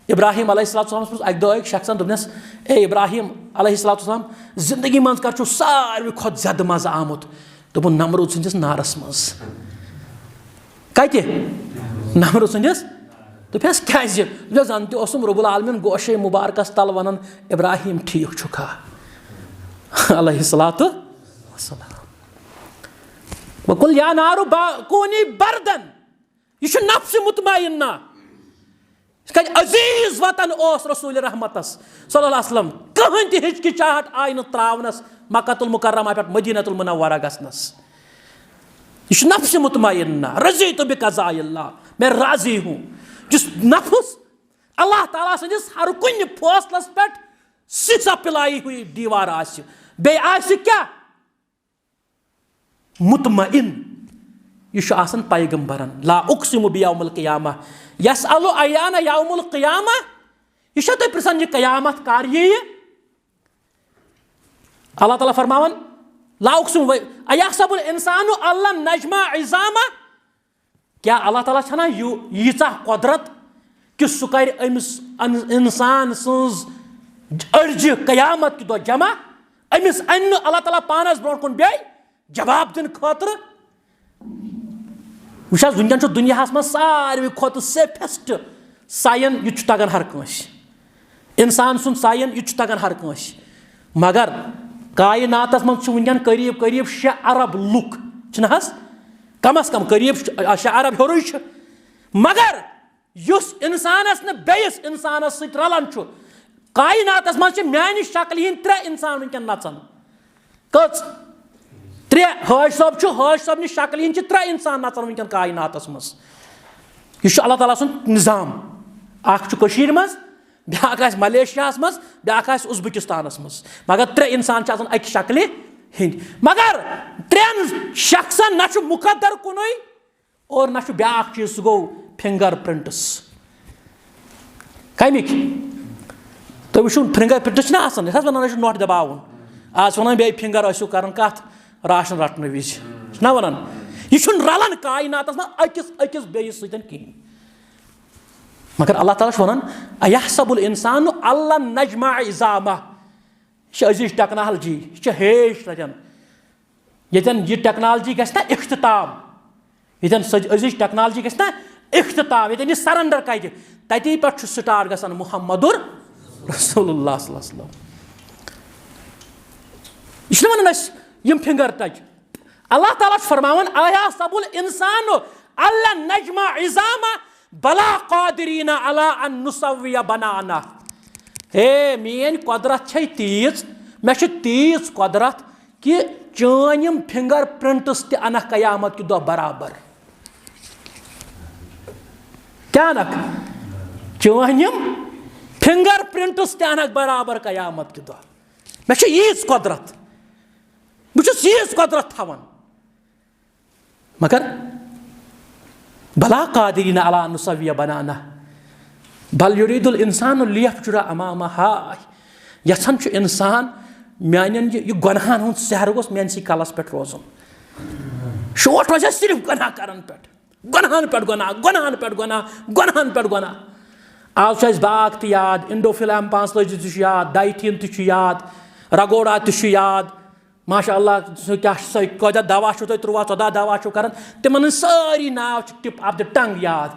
ابراہیم علیہ الصلوۃ والسلامَس، پرُژھ اَکہِ دۄہ أکۍ شخصن، دوٚپنَس، اے ابراہیم علیہ الصلوۃ والسلام، زندگی منٛز کر چھُو ساروی کھۄتہٕ زیادٕ مَزٕ آمُت؟ دوٚپُن، نمروٗد سٕنٛدِس نارَس منٛز۔ کَتہِ؟ نمروٗد سٕنٛدِس۔ دوٚپنَس، کیٛازِ؟ دوٚپنَس، زَن تہِ اوسُم رب العالمین گوشے مبارکس تل ونان، ابراہیم ٹھیک چھُکھا؟ علیہ الصلوۃ والسلام۔ وقل یا نار با-، کونی بردن۔ یہ چھُ نفس مطمئنہ۔ یِتھ کٔنۍ عزیز وطن اوس رسول رحمتس صلی اللہ علیہ وسلم، کٕہٕنۍ تہِ ہچکچاہٹ آیہِ نہٕ تراونس مکۃ المکرمہ پٮ۪ٹھ مدینۃ المنورہ گژھنس۔ یہ چھُ نفس مطمئنہ، رضیت بقضاء اللہ، میں راضی ہوں۔ یُس نفس اللہ تعالیٰ سٕنٛدِس ہر کُنہِ فٲصلس پٮ۪ٹھ سٕژ پِلایی ہوئی دیوار آسہِ، بیٚیہِ آسہِ کیٛاہ؟ مطمئن۔ یہِ چھُ آسان پیغمبرن، لا اقسم بیوم القیامہ، یسأل ایان یوم القیامہ، یہِ چھا تُہۍ پرژھان، یہِ قیامت کر یِیہِ؟ اللہ تعالیٰ فرماوان، لا اقسم و-، ایحسب الانسان الن نجمع عظامہ، کیا اللہ تعالیٰ چھنا یو-، ییٖژاہ قۄدرت کہِ سُہ کرِ أمِس ان-، انسان سٕنٛز أڈجہِ قیامت کہِ دۄہ جمع؟ أمِس انہِ نہٕ اللہ تعالیٰ پانس برونٛٹھ کُن بیٚیہِ جواب دِنہٕ خٲطرٕ؟ وٕچھ حظ، وٕنکیٚن چھُ دُنیاہَس منٛز ساروی کھۄتہٕ safest sign، یہِ تہِ چھُ تَگان ہر کٲنٛسہِ۔ اِنسان سُنٛد sign، یہِ تہِ چھُ تَگان ہر کٲنٛسہِ۔ مگر کایناتَس منٛز چھُ وٕنکیٚن قریٖب قریٖب شےٚ ارب لُکھ، چھِنہٕ حظ؟ کم از کم قریٖب شےٚ ارب ہیوٚرُے چھُ۔ مگر یُس اِنسانَس نہٕ بیٚیِس اِنسانَس سۭتۍ رَلان چھُ، کایناتَس منٛز چھِ میٛانہِ شکلہِ ہِنٛدۍ ترٛےٚ اِنسان وٕنکیٚن نَژان۔ کٔژ؟ ترٛےٚ۔ حٲج صٲب چھُ، حٲج صٲبنہِ شکلہِ ہِنٛدۍ چھِ ترٛےٚ اِنسان نَژان وٕنکیٚن کایناتَس منٛز۔ یہِ چھُ اللہ تعالیٰ سُنٛد نظام۔ اَکھ چھُ کٔشیٖرِ منٛز، بیٛاکھ آسہِ ملیشیاہَس منٛز، بیٛاکھ آسہِ اُزبیکِستانَس منٛز، مگر ترٛےٚ اِنسان چھِ آسان اَکہِ شکلہِ ہِنٛدۍ۔ مگر ترٛٮ۪ن شخصَن نہ چھُ مُقدر کُنُے، اور نہ چھُ بیٛاکھ چیٖز، سُہ گوٚو فِنگر پرٛنٹٕس۔ کَمِکۍ؟ تُہۍ وٕچھِو، فِنگر پرٛنٹٕس چھِنہ آسان، یَتھ حظ وَنان ٲسۍ نۄٹھ دَباوُن۔ آز چھِ وَنان بیٚیہِ فِنگر ٲسِو کَران کَتھ؟ راشن رَٹنہٕ وِزِ۔ چھِنہ وَنان؟ یہِ چھُنہٕ رَلان کایناتَس منٛز أکِس، أکِس بیٚیِس سۭتۍ کِہیٖنۍ۔ مگر اللہ تعالیٰ چھُ وَنان، "ایحسب الانسان اللہ نجمع عظامہ۔" یہِ چھِ أزِچ ٹیکنالجی، یہِ چھِ ہیچ تَتٮ۪ن۔ ییٚتٮ۪ن یہِ ٹیکنالجی گژھِ نا اختتام، ییٚتٮ۪ن سۄ أزِچ ٹیکنالجی گژھِ نا اختتام، ییٚتٮ۪ن یہِ سرنڈر کَرِ، تَتی پٮ۪ٹھ چھُ سٹارٹ گژھان محمد رسول اللہ صلی اللہ علیہ وسلم۔ یہِ چھُنہٕ وَنان أسۍ یِم فِنگر ٹچ۔ اللہ تعالیٰ چھُ فرماوان، "ایحسب الانسان اللہ نجمع عظامہ بلا قادرین علی ان نسوی بنانہ۔" ہے، میٲنۍ قۄدرت چھے تیٖژ، مےٚ چھِ تیٖژ قۄدرت کہِ چٲنۍ یِم فِنگر پرٛنٹٕس تہِ اَنَکھ قیامت کہِ دۄہ برابر۔ کیٛاہ اَنَکھ؟ چٲنۍ یِم فِنگر پرٛنٹٕس تہِ اَنَکھ برابر قیامت کہِ دۄہ۔ مےٚ چھِ ییٖژ قۄدرت، بہٕ چھُس ییٖژ قۄدرت تھاوان۔ مگر بلا قادرین علی ان نسوی بنانہ بل یرید الانسان لیفجر امامہ۔ ہاے، یژھان چھُ انسان میانٮ۪ن یہِ، یہِ گۄناہن ہُنٛد سہرٕ گوٚژھ میانہِ سٕے کلس پٮ۪ٹھ روزُن۔ شوٹ روزِ اَسہِ صرف گۄناہ کرن پٮ۪ٹھ، گۄناہن پٮ۪ٹھ گۄناہ، گۄناہن پٮ۪ٹھ گۄناہ، گۄناہن پٮ۪ٹھ گۄناہ۔ آز چھُ اَسہِ باغ تہِ یاد، انڈوفیل ایم پانٛژتٲجی تہِ چھُ یاد، ڈایتھین تہِ چھُ یاد، رگوڈا تہِ چھُ یاد۔ ماشاء اللہ، سُہ کیٛاہ چھُ، سُہ کٲتیٛاہ دوا چھُو تُہۍ، تُرٛواہ ژۄداہ دوا چھُو کران، تِمن ہٕنٛدۍ سٲری ناو چھِ tip of the tongue یاد۔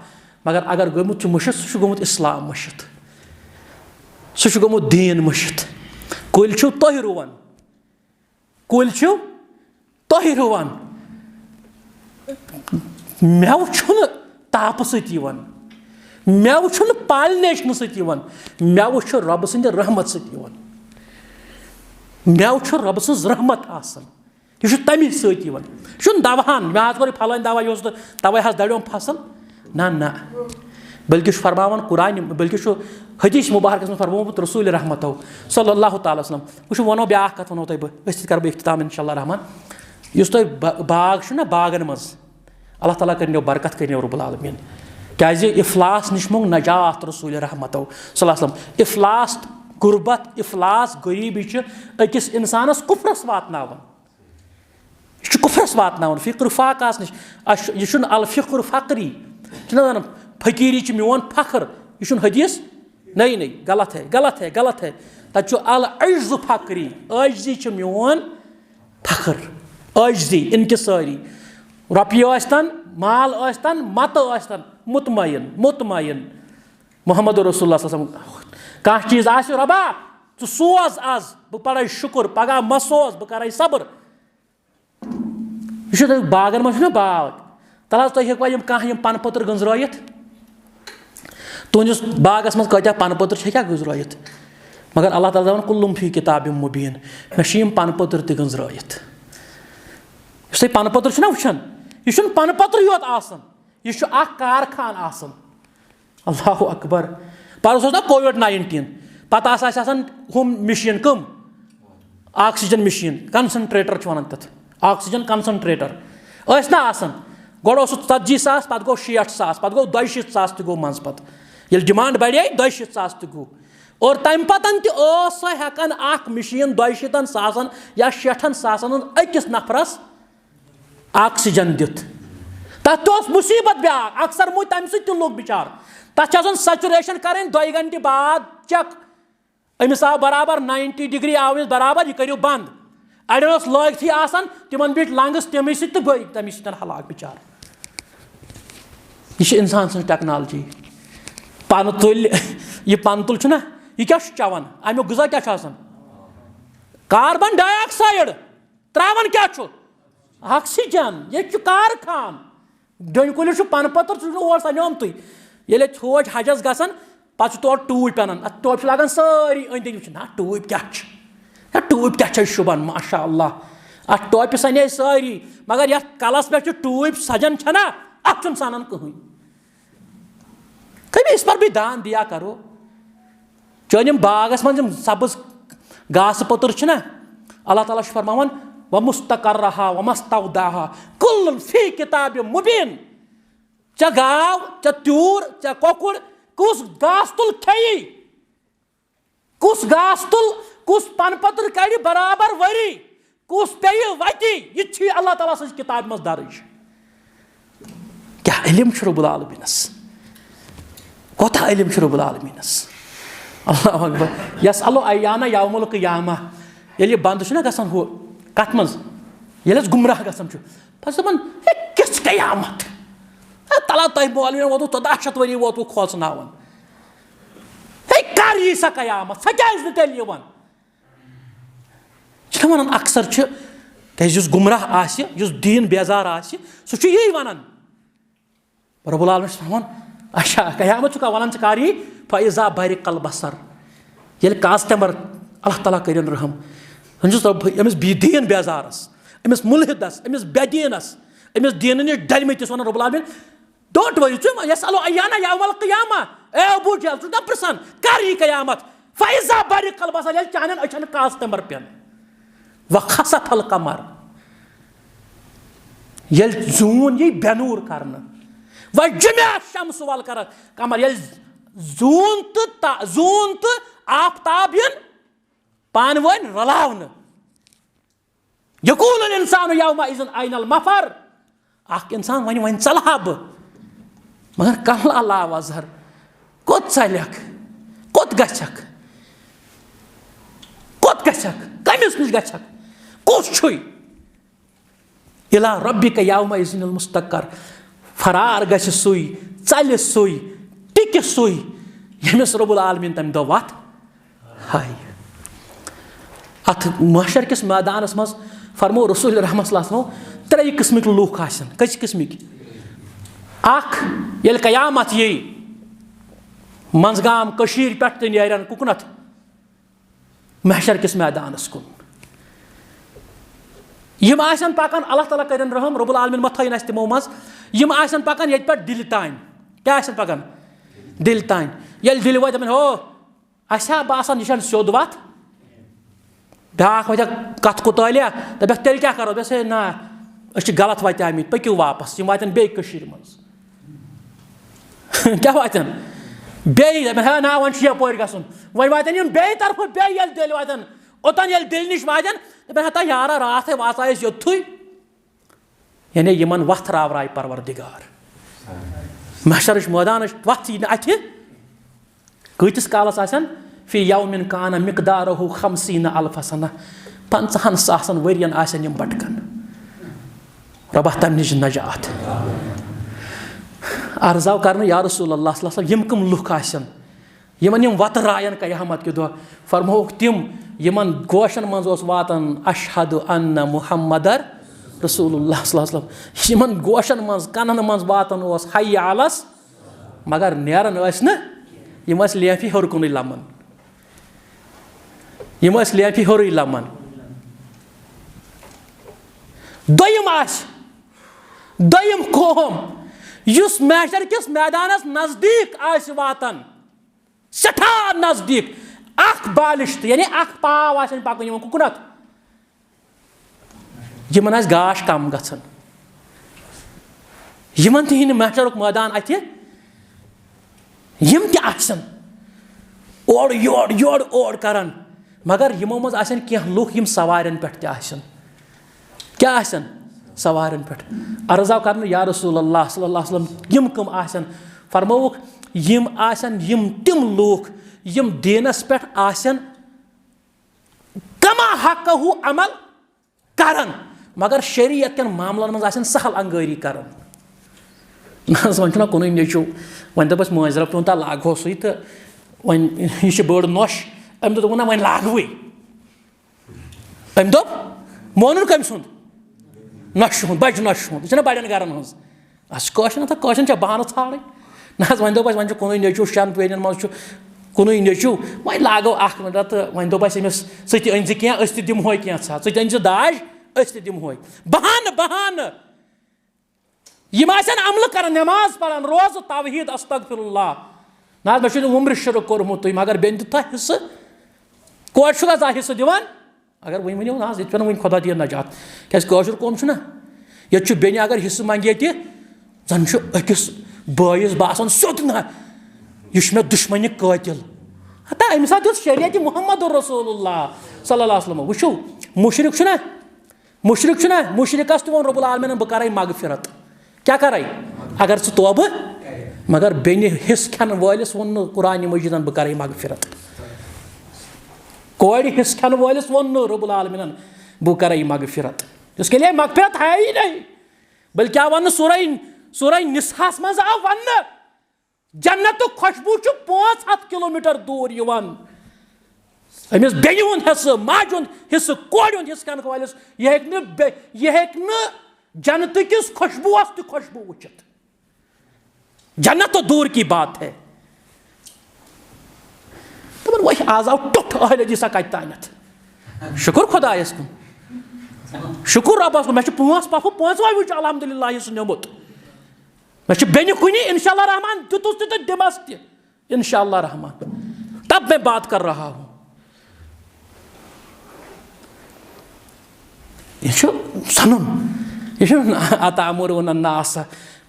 مگر اگر گوٚمُت چھُ مٔشِتھ، سُہ چھُ گوٚمُت اسلام مٔشِتھ، سُہ چھُ گوٚمُت دیٖن مٔشِتھ۔ کُلۍ چھِو تُہۍ رُوان، کُلۍ چھِو تۄہہِ رُوان، مٮ۪وٕ چھُنہٕ تاپہٕ سۭتۍ یِوان، مٮ۪وٕ چھُنہٕ پالنیشنہٕ سۭتۍ یِوان، مٮ۪وٕ چھُ رۄبہٕ سٕنٛدِ رحمت سۭتۍ یِوان۔ مٮ۪وٕ چھُ رۄبہٕ سٕنٛز رحمت آسان، یہِ چھُ تَمی سۭتۍ یِوان۔ یہِ چھُنہٕ دَوہَن، مےٚ حظ کوٚر یہِ پھلٲنۍ دَوا، یہِ اوس نہٕ تَوَے حظ دَریوم فصل، نہ نہ، بلکہِ چھُ فرماوان قرآن، بلکہِ چھُ حدیث مبارکس منٛز فرمومُت رسول رحمتو صلی اللہ تعالیٰ وسلم۔ وٕچھو، وَنو بیٛاکھ کَتھ، وَنو تۄہہِ بہٕ، أسۍ تہِ کَرٕ بہٕ اختتام انشاء اللہ الرحمن۔ یُس تۄہہِ با-، باغ چھُ نہ، باغن منٛز اللہ تعالیٰ کٔرِنو برکت، کٔرِنو رب العالمین۔ کیٛازِ افلاس نِش موٚنگ نجات رسول رحمتو صلی اللہ علیہ وسلم۔ افلاس، غربت، افلاس، غریٖبی چھِ أکِس انسانس کفرس واتناوان۔ یہِ چھُ کُفرس واتناوان، فقر فاقہس نِش۔ اَسہِ چھُ، یہِ چھُنہٕ الفقر فقری، چھُنہ وَنان فقیری چھِ میون فخر، یہِ چھُنہٕ حدیث۔ نٔے نٔے، غلط ہے، غلط ہے، غلط ہے۔ تَتہِ چھُ العجز فقری، عٲجزی چھِ میون فخر، عٲجزی، انکساری۔ رۄپیہِ ٲسۍتن، مال ٲسۍتن، مَتہٕ ٲسۍتن، مطمئن، مطمئن۔ محمد رسول اللہ صلی اللہ علیہ وسلم، کانٛہہ چیٖز آسہِ، "رۄبا، ژٕ سوز از، بہٕ پَرَے شُکُر، پگاہ مہ سوز، بہٕ کَرَے صبر۔" یہِ چھُ تۄہہِ باغن منٛز چھُنہ باغ، تَلہٕ حظ تُہۍ ہیٚکوا یِم کانٛہہ یِم پَنہٕ پٔتٕر گٔنٛزرٲیِتھ؟ تُہٕنٛدِس باغس منٛز کٲتیٛاہ پَنہٕ پٔتٕر چھِ ہیٚکیٛاہ گٔنٛزرٲیِتھ؟ مگر اللہ تعالیٰ دَپان، "کُلُم فی کِتابِ مُبیٖن"، مےٚ چھِ یِم پَنہٕ پٔتٕر تہِ گٔنٛزرٲیِتھ۔ یُس تُہۍ پَنہٕ پٔتٕر چھِو نہ وٕچھان، یہِ چھُنہٕ پَنہٕ پٔترٕے یوت آسان، یہِ چھُ اکھ کارخان آسان۔ اللہ اکبر۔ پرُس اوس نا کووِڈ ناینٹیٖن، پتہٕ ہسا ٲسۍ آسان ہُم مِشیٖن، کٕم؟ آکسیجن مِشیٖن، کنسنٹریٹر چھِ ونان تتھ، آکسیجن کنسنٹریٹر ٲسۍ نا آسان۔ گۄڈٕ اوسُکھ ژتجی ساس، پتہٕ گوٚو شیٹھ ساس، پتہٕ گوٚو دۄیہِ شیٖتھ ساس تہِ گوٚو منٛزٕ پتہٕ۔ ییٚلہِ ڈِمانڈ بڑے، دۄیہِ شیٖتھ ساس تہِ گوٚو۔ اور تمہِ پتن تہِ ٲس سۄ ہٮ۪کان اکھ مِشیٖن دۄیہِ شیٖتن ساسن یا شیٹھن ساسن ہُنٛد أکِس نفرس آکسیجن دِتھ۔ تتھ تہِ اوس مُصیبت بیٛاکھ، اکثر موٗدۍ تمہِ سۭتۍ تہِ لوٚگ بِچارٕ۔ تتھ چھِ آسان سیچوریشن کرٕنۍ دۄیہِ گھنٹہِ بعد چیک۔ أمِس آو برابر ناینٹی ڈگری، آو أمِس برابر، یہِ کٔرِو بنٛد۔ اڑٮ۪ن اوس لٲگتھٕے آسان، تِمن بیٖٹھۍ لنگس تمے سۭتۍ تہٕ گٔے تمے سۭتۍ ہلاک بِچارٕ۔ یہِ چھِ اِنسان سٕنٛز ٹیکنالجی۔ پَنہٕ تُلۍ، یہِ پَنہٕ تُل چھُنہ، یہِ کیٛاہ چھُ چٮ۪وان؟ اَمیُک غذا کیٛاہ چھُ آسان؟ کاربن ڈاے آکسایڈ۔ ترٛاوان کیٛاہ چھُ؟ آکسیجن۔ ییٚتہِ چھُ کارخان۔ ڈوٗنۍ کُلِس چھُ پَنہٕ پٔتٕر، سُہ چھُنہٕ اور سَنیومتُے۔ ییٚلہِ أسۍ فوج حجس گژھان، پَتہٕ چھُ تورٕ ٹوٗپۍ اَنان۔ اَتھ ٹوپہِ چھِ لاگان سٲری أنٛدۍ أنٛدۍ وٕچھِنۍ، ہا، ٹوٗپۍ کیٛاہ چھِ؟ ہا، ٹوٗپۍ کیٛاہ چھِ شوٗبان؟ ماشاء اللہ، اَتھ ٹوپہِ سَنے سٲری، مگر یَتھ کَلَس پٮ۪ٹھ چھِ ٹوٗپۍ سَجان چھَنا، اَتھ چھُنہٕ سَنان کٕہٕنۍ۔ کٔمِس پر بھی دان دیا کرو۔ چٲنۍ یِم باغس منٛز یِم سبٕز گاسہٕ پٔتٕر چھِنہ، اللہ تعالیٰ چھُ فرماوان، "ومستقرہا ومستودعہا کل فی کتاب مبین۔" ژےٚ گاو، ژےٚ تیوٗر، ژےٚ کۄکُر، کُس گاسہٕ تُل کھیٚیی؟ کُس گاسہٕ تُل، کُس پنہٕ پٔتٕر کَڑِ برابر ؤری، کُس پیٚیہِ وَتہِ، یہِ تہِ چھُ اللہ تعالیٰ سٕنٛزِ کِتابہِ منٛز درٕج۔ کیٛاہ علم چھُ رب العالمینس؟ کوتاہ علم چھُ رب العالمینس؟ اللہ اکبر۔ یسأل ایان یوم القیامہ۔ ییٚلہِ یہِ بنٛد چھُنہ گژھان ہُہ، کتھ منٛز؟ ییٚلہِ أسۍ گمراہ گژھان چھُ، پتہٕ چھُ دپان، "ہے، کِژھ قیامت؟ ہے، تلا تۄہہِ مولوین ووتوٕ ژۄداہ شیٚتھ ؤری ووتوٕ کھوژناوان۔" ہے، کر یی سۄ قیامت؟ سۄ کیازِ نہٕ تیٚلہِ یِوان؟ چھِنہ وَنان اکثر چھِ، کیازِ یُس گمراہ آسہِ، یُس دیٖن بیزار آسہِ، سُہ چھُ یی وَنان۔ رب العالمین چھُ فرماوان، "اچھا، قیامت چھُکھا وَنان، ژٕ کر یی؟" فَإِذَا بَرِقَ الْبَصَرُ۔ ییٚلہِ کاژٕ تٮ۪مبر، اللہ تعالیٰ کٔرِن رحم، وۄنۍ چھُس رۄب-، أمِس بی-، دیٖن بیزارس، أمِس مُلحدس، أمِس بے دیٖنس، أمِس دیٖنہٕ نِش ڈلمٕتِس وَنان رب العالمین، "Don't worry، ژٕ ما یسأل ایان یوم القیامہ۔" اے ابو جہل، ژٕ چھُکھ نا پرژھان، کر یی قیامت؟ فَإِذَا بَرِقَ الْبَصَرُ، ییٚلہِ چانٮ۪ن أچھن کاژٕ تٮ۪مبر پٮ۪ن۔ وَخَسَفَ الْقَمَرُ، ییٚلہِ زوٗن یی بے نوٗر کرنہٕ۔ وَجُمِعَ الشَّمْسُ وَالْقَمَرُ، ییٚلہِ زوٗن تہٕ تا-، زوٗن تہٕ آفتاب یِن پانہٕ ؤنۍ رلاونہٕ۔ یقول الانسان یومئذ این المفر۔ اکھ انسان ونہِ، "وۄنۍ ژلہٕ ہا بہٕ، مگر کلا لا وزر، کوٚت ژلکھ؟ کوٚت گژھکھ؟ کوٚت گژھکھ؟ کٔمِس نِش گژھکھ؟ کُس چھُے؟" الی ربک یومئذ المستقر۔ فرار گژھِ سُے، ژلہِ سُے، ٹِکہِ سُے، ییٚمِس رب العالمین تمہِ دۄہ وتھ ہاوِ۔ اتھ محشر کِس میدانس منٛز فرموو رسول رحمت صلی اللہ علیہ وسلمو، ترٛیٚیہِ قٕسمٕکۍ لوٗکھ آسن۔ کٔژِ قٕسمٕکۍ؟ اکھ، ییٚلہِ قیامت یی، منٛزگام کٔشیٖرِ پٮ۪ٹھ تہِ نیرن کُکنتھ محشر کِس میدانس کُن۔ یِم آسن پکان، اللہ تعالیٰ کٔرِن رحم، رب العالمین مہ تھٲیِن اسہِ تِمو منٛز۔ یِم آسن پکان ییٚتہِ پٮ۪ٹھ دِلہِ تام۔ کیٛاہ آسن پکان؟ دِلہِ تام۔ ییٚلہِ دِلہِ واتہِ، دپن، "ہو، اسہِ ہا باسان، یہِ چھنہٕ سیوٚد وتھ۔" بیٛاکھ وتھِ کتھ کوتالیا، دپکھ، "تیٚلہِ کیٛاہ کرو؟" دپس، "ہے نا، أسۍ چھِ غلط وتہِ آمٕتۍ، پٔکِو واپس۔" یِم واتن بیٚیہِ کٔشیٖرِ منٛز۔ کیٛاہ واتن؟ بیٚیہِ دپن، "ہے نا، وۄنۍ چھُ یپٲرۍ گژھُن۔" وۄنۍ واتن یِم بیٚیہِ طرفہٕ، بیٚیہِ ییٚلہِ دِلہِ واتن، اوٚتن ییٚلہِ دِلہِ نِش واتن، دپن، "ہتا یارا، راتھے واژے أسۍ یوٚتھُے۔" یعنی یِمن وتھ راورایہِ پروردگار۔ محشرٕچ مٲدانٕچ وتھ یی نہٕ اتھِ۔ کۭتِس کالس آسن؟ فی یوم کان مقدارہ خمسین الف سنہ۔ پنژاہن ساسن ؤرین آسن یِم بٹکن۔ رۄبا، تمہِ نِش نجات۔ عرض آو کرنہٕ، یا رسول اللہ صلی اللہ علیہ وسلم، یِم کٕم لُکھ آسن؟ یِمن یِم وتہٕ راین قیامت کہِ دۄہ۔ فرمووُکھ تِم، یِمن گوشن منٛز اوس واتان، "اشہد ان محمد رسول اللہ صلی اللہ علیہ وسلم"۔ یِمن گوشن منٛز، کنن منٛز واتان اوس، "حی علی الص-"، مگر نیران ٲسۍ نہٕ۔ یِم ٲسۍ لیفہِ ہیوٚر کُنُے لمان۔ یِم ٲسۍ لیفہِ ہیوٚرُے لمان۔ دوٚیِم آسہِ، دوٚیِم قوم، یُس محشر کِس میدانس نزدیٖک آسہِ واتان، سٮ۪ٹھاہ نزدیٖک، اکھ بالِش تہِ، یعنی اکھ پاو آسن پکُن یِمن کُکنتھ۔ یِمن آسہِ گاش کم گژھان۔ یِمن تہِ یی نہٕ محشرُک مٲدان اتھِ۔ یِم تہِ آسن اورٕ یورٕ، یورٕ اورٕ کران، مگر یِمو منٛز آسن کینٛہہ لُکھ، یِم سوارٮ۪ن پٮ۪ٹھ تہِ آسن۔ کیٛاہ آسن؟ سوارٮ۪ن پٮ۪ٹھ۔ عرض آو کرنہٕ، یا رسول اللہ صلی اللہ علیہ وسلم، یِم کٕم آسن؟ فرمووُکھ، یِم آسن یِم تِم لوٗکھ، یِم دیٖنس پٮ۪ٹھ آسن کما حقہ عمل کران، مگر شریعت کٮ۪ن معاملن منٛز آسن سہل انگٲری کران۔ نہ حظ، وۄنۍ چھُنہ کُنُے نیٚچوٗ۔ وۄنۍ دوٚپ اَسہِ مٲنٛزِ رٲژ پیوٚن تَتھ لاگہوسٕے تہٕ وۄنۍ یہِ چھِ بٔڑ نۄش۔ أمۍ دوٚپ، دوٚپُن، نہ، وۄنۍ لاگہوٕے۔ أمۍ دوٚپ، مونُن کٔمۍ سُنٛد؟ نۄشہِ ہُنٛد، بَجہِ نۄشہِ ہُنٛد۔ یہِ چھَنہ بَڑٮ۪ن گَرَن ہٕنٛز۔ اَسہِ چھِ کٲشرٮ۪ن تہٕ کٲشرٮ۪ن چھےٚ بَہانہٕ ژھانٛڈٕنۍ۔ نہ حظ، وۄنۍ دوٚپ اَسہِ، وۄنۍ چھُ کُنُے نیٚچوٗ، شٮ۪ن پیرٮ۪ن منٛز چھُ کُنُے نیٚچوٗ۔ وۄنۍ لاگو اَکھ مِنٹ تہٕ وۄنۍ دوٚپ اَسہِ أمِس، ژٕ تہِ أنۍ زِ کینٛہہ، أسۍ تہِ دِمہوے کینٛژھا، ژٕ تہِ أنۍ زِ داج، أسۍ تہِ دِمہوے۔ بَہانہٕ، بَہانہٕ۔ یِم آسن عملہٕ کران، نماز پران، روزٕ، توحید، استغفر اللہ۔ نہ حظ، مےٚ چھُنہٕ وُمرِ شرک کوٚرمُتُے، مگر بیٚنہِ دیُت تۄہہِ حصہٕ۔ کورِ چھُکھ حظ آ حصہٕ دِوان؟ اگر وۄنۍ ؤنِو نہ حظ، ییٚتہِ چھُنہٕ وۄنۍ خۄدا دِیِن نجات۔ کیٛازِ کٲشُر قوم چھُنہ، ییٚتہِ چھُ بیٚنہِ اگر حصہٕ منٛگہِ ییٚتہِ، زَن چھُ أکِس بٲیِس باسان سیوٚد نہ، یہِ چھُ مےٚ دُشمَنہِ قٲتِل۔ ہتا أمِس ہا دیُت شریعتِ محمد رسول اللہ صلی اللہ علیہ وسلم۔ وٕچھِو، مُشرِک چھُنہ، مُشرِک چھُنہ، مُشرِکَس تہِ ووٚن رب العالمیٖنَن، بہٕ کَرَے مغفرت۔ کیٛاہ کَرَے؟ اگر ژٕ توبہٕ، مگر بیٚنہِ حصہٕ کھٮ۪ن وٲلِس ووٚن نہٕ قرآنِ مجیٖدَن، بہٕ کَرَے مغفرت۔ کورِ حصہٕ کھٮ۪ن وٲلِس ووٚن نہٕ رب العالمیٖنَن، بہٕ کَرَے مغفرت۔ اس کے لیے مغفرت ہے ہی نہیں۔ بلکہ آو وننہٕ سورہ، سورہ نساء ہس منٛز آو وننہٕ، جنتُک خوشبو چھُ پانٛژھ ہتھ کلومیٹر دوٗر یِوان۔ أمِس بیٚنہِ ہُنٛد حصہٕ، ماجہِ ہُنٛد حصہٕ، کورِ ہُنٛد حصہٕ کھٮ۪نہٕ وٲلِس، یہِ ہیٚکہِ نہٕ بے-، یہِ ہیٚکہِ نہٕ جنتہٕ کِس خوشبوٗوَس تہِ خوشبوٗ وٕچھِتھ۔ جنت تو دور کی بات ہے۔ دَپان، وۄنۍ آز آو ٹوٚٹھ اہل حدیثہ کَتہِ تانٮ۪تھ۔ شُکُر خۄدایَس کُن۔ شُکُر رۄبَس کُن۔ مےٚ چھُ پانٛژھ پَکھٕ، پانٛژوَے وٕچھ الحمدللہ یہِ سُہ نیوٗمُت۔ مےٚ چھُ بیٚنہِ کُنہِ، انشاءاللہ رحمان، دیُتُس تہِ تہٕ دِمَس تہِ، انشاءاللہ رحمان۔ تب میں بات کر رہا ہوں۔ یہِ چھُ سَنُن۔ یہِ چھُ، "أتأمرون الناس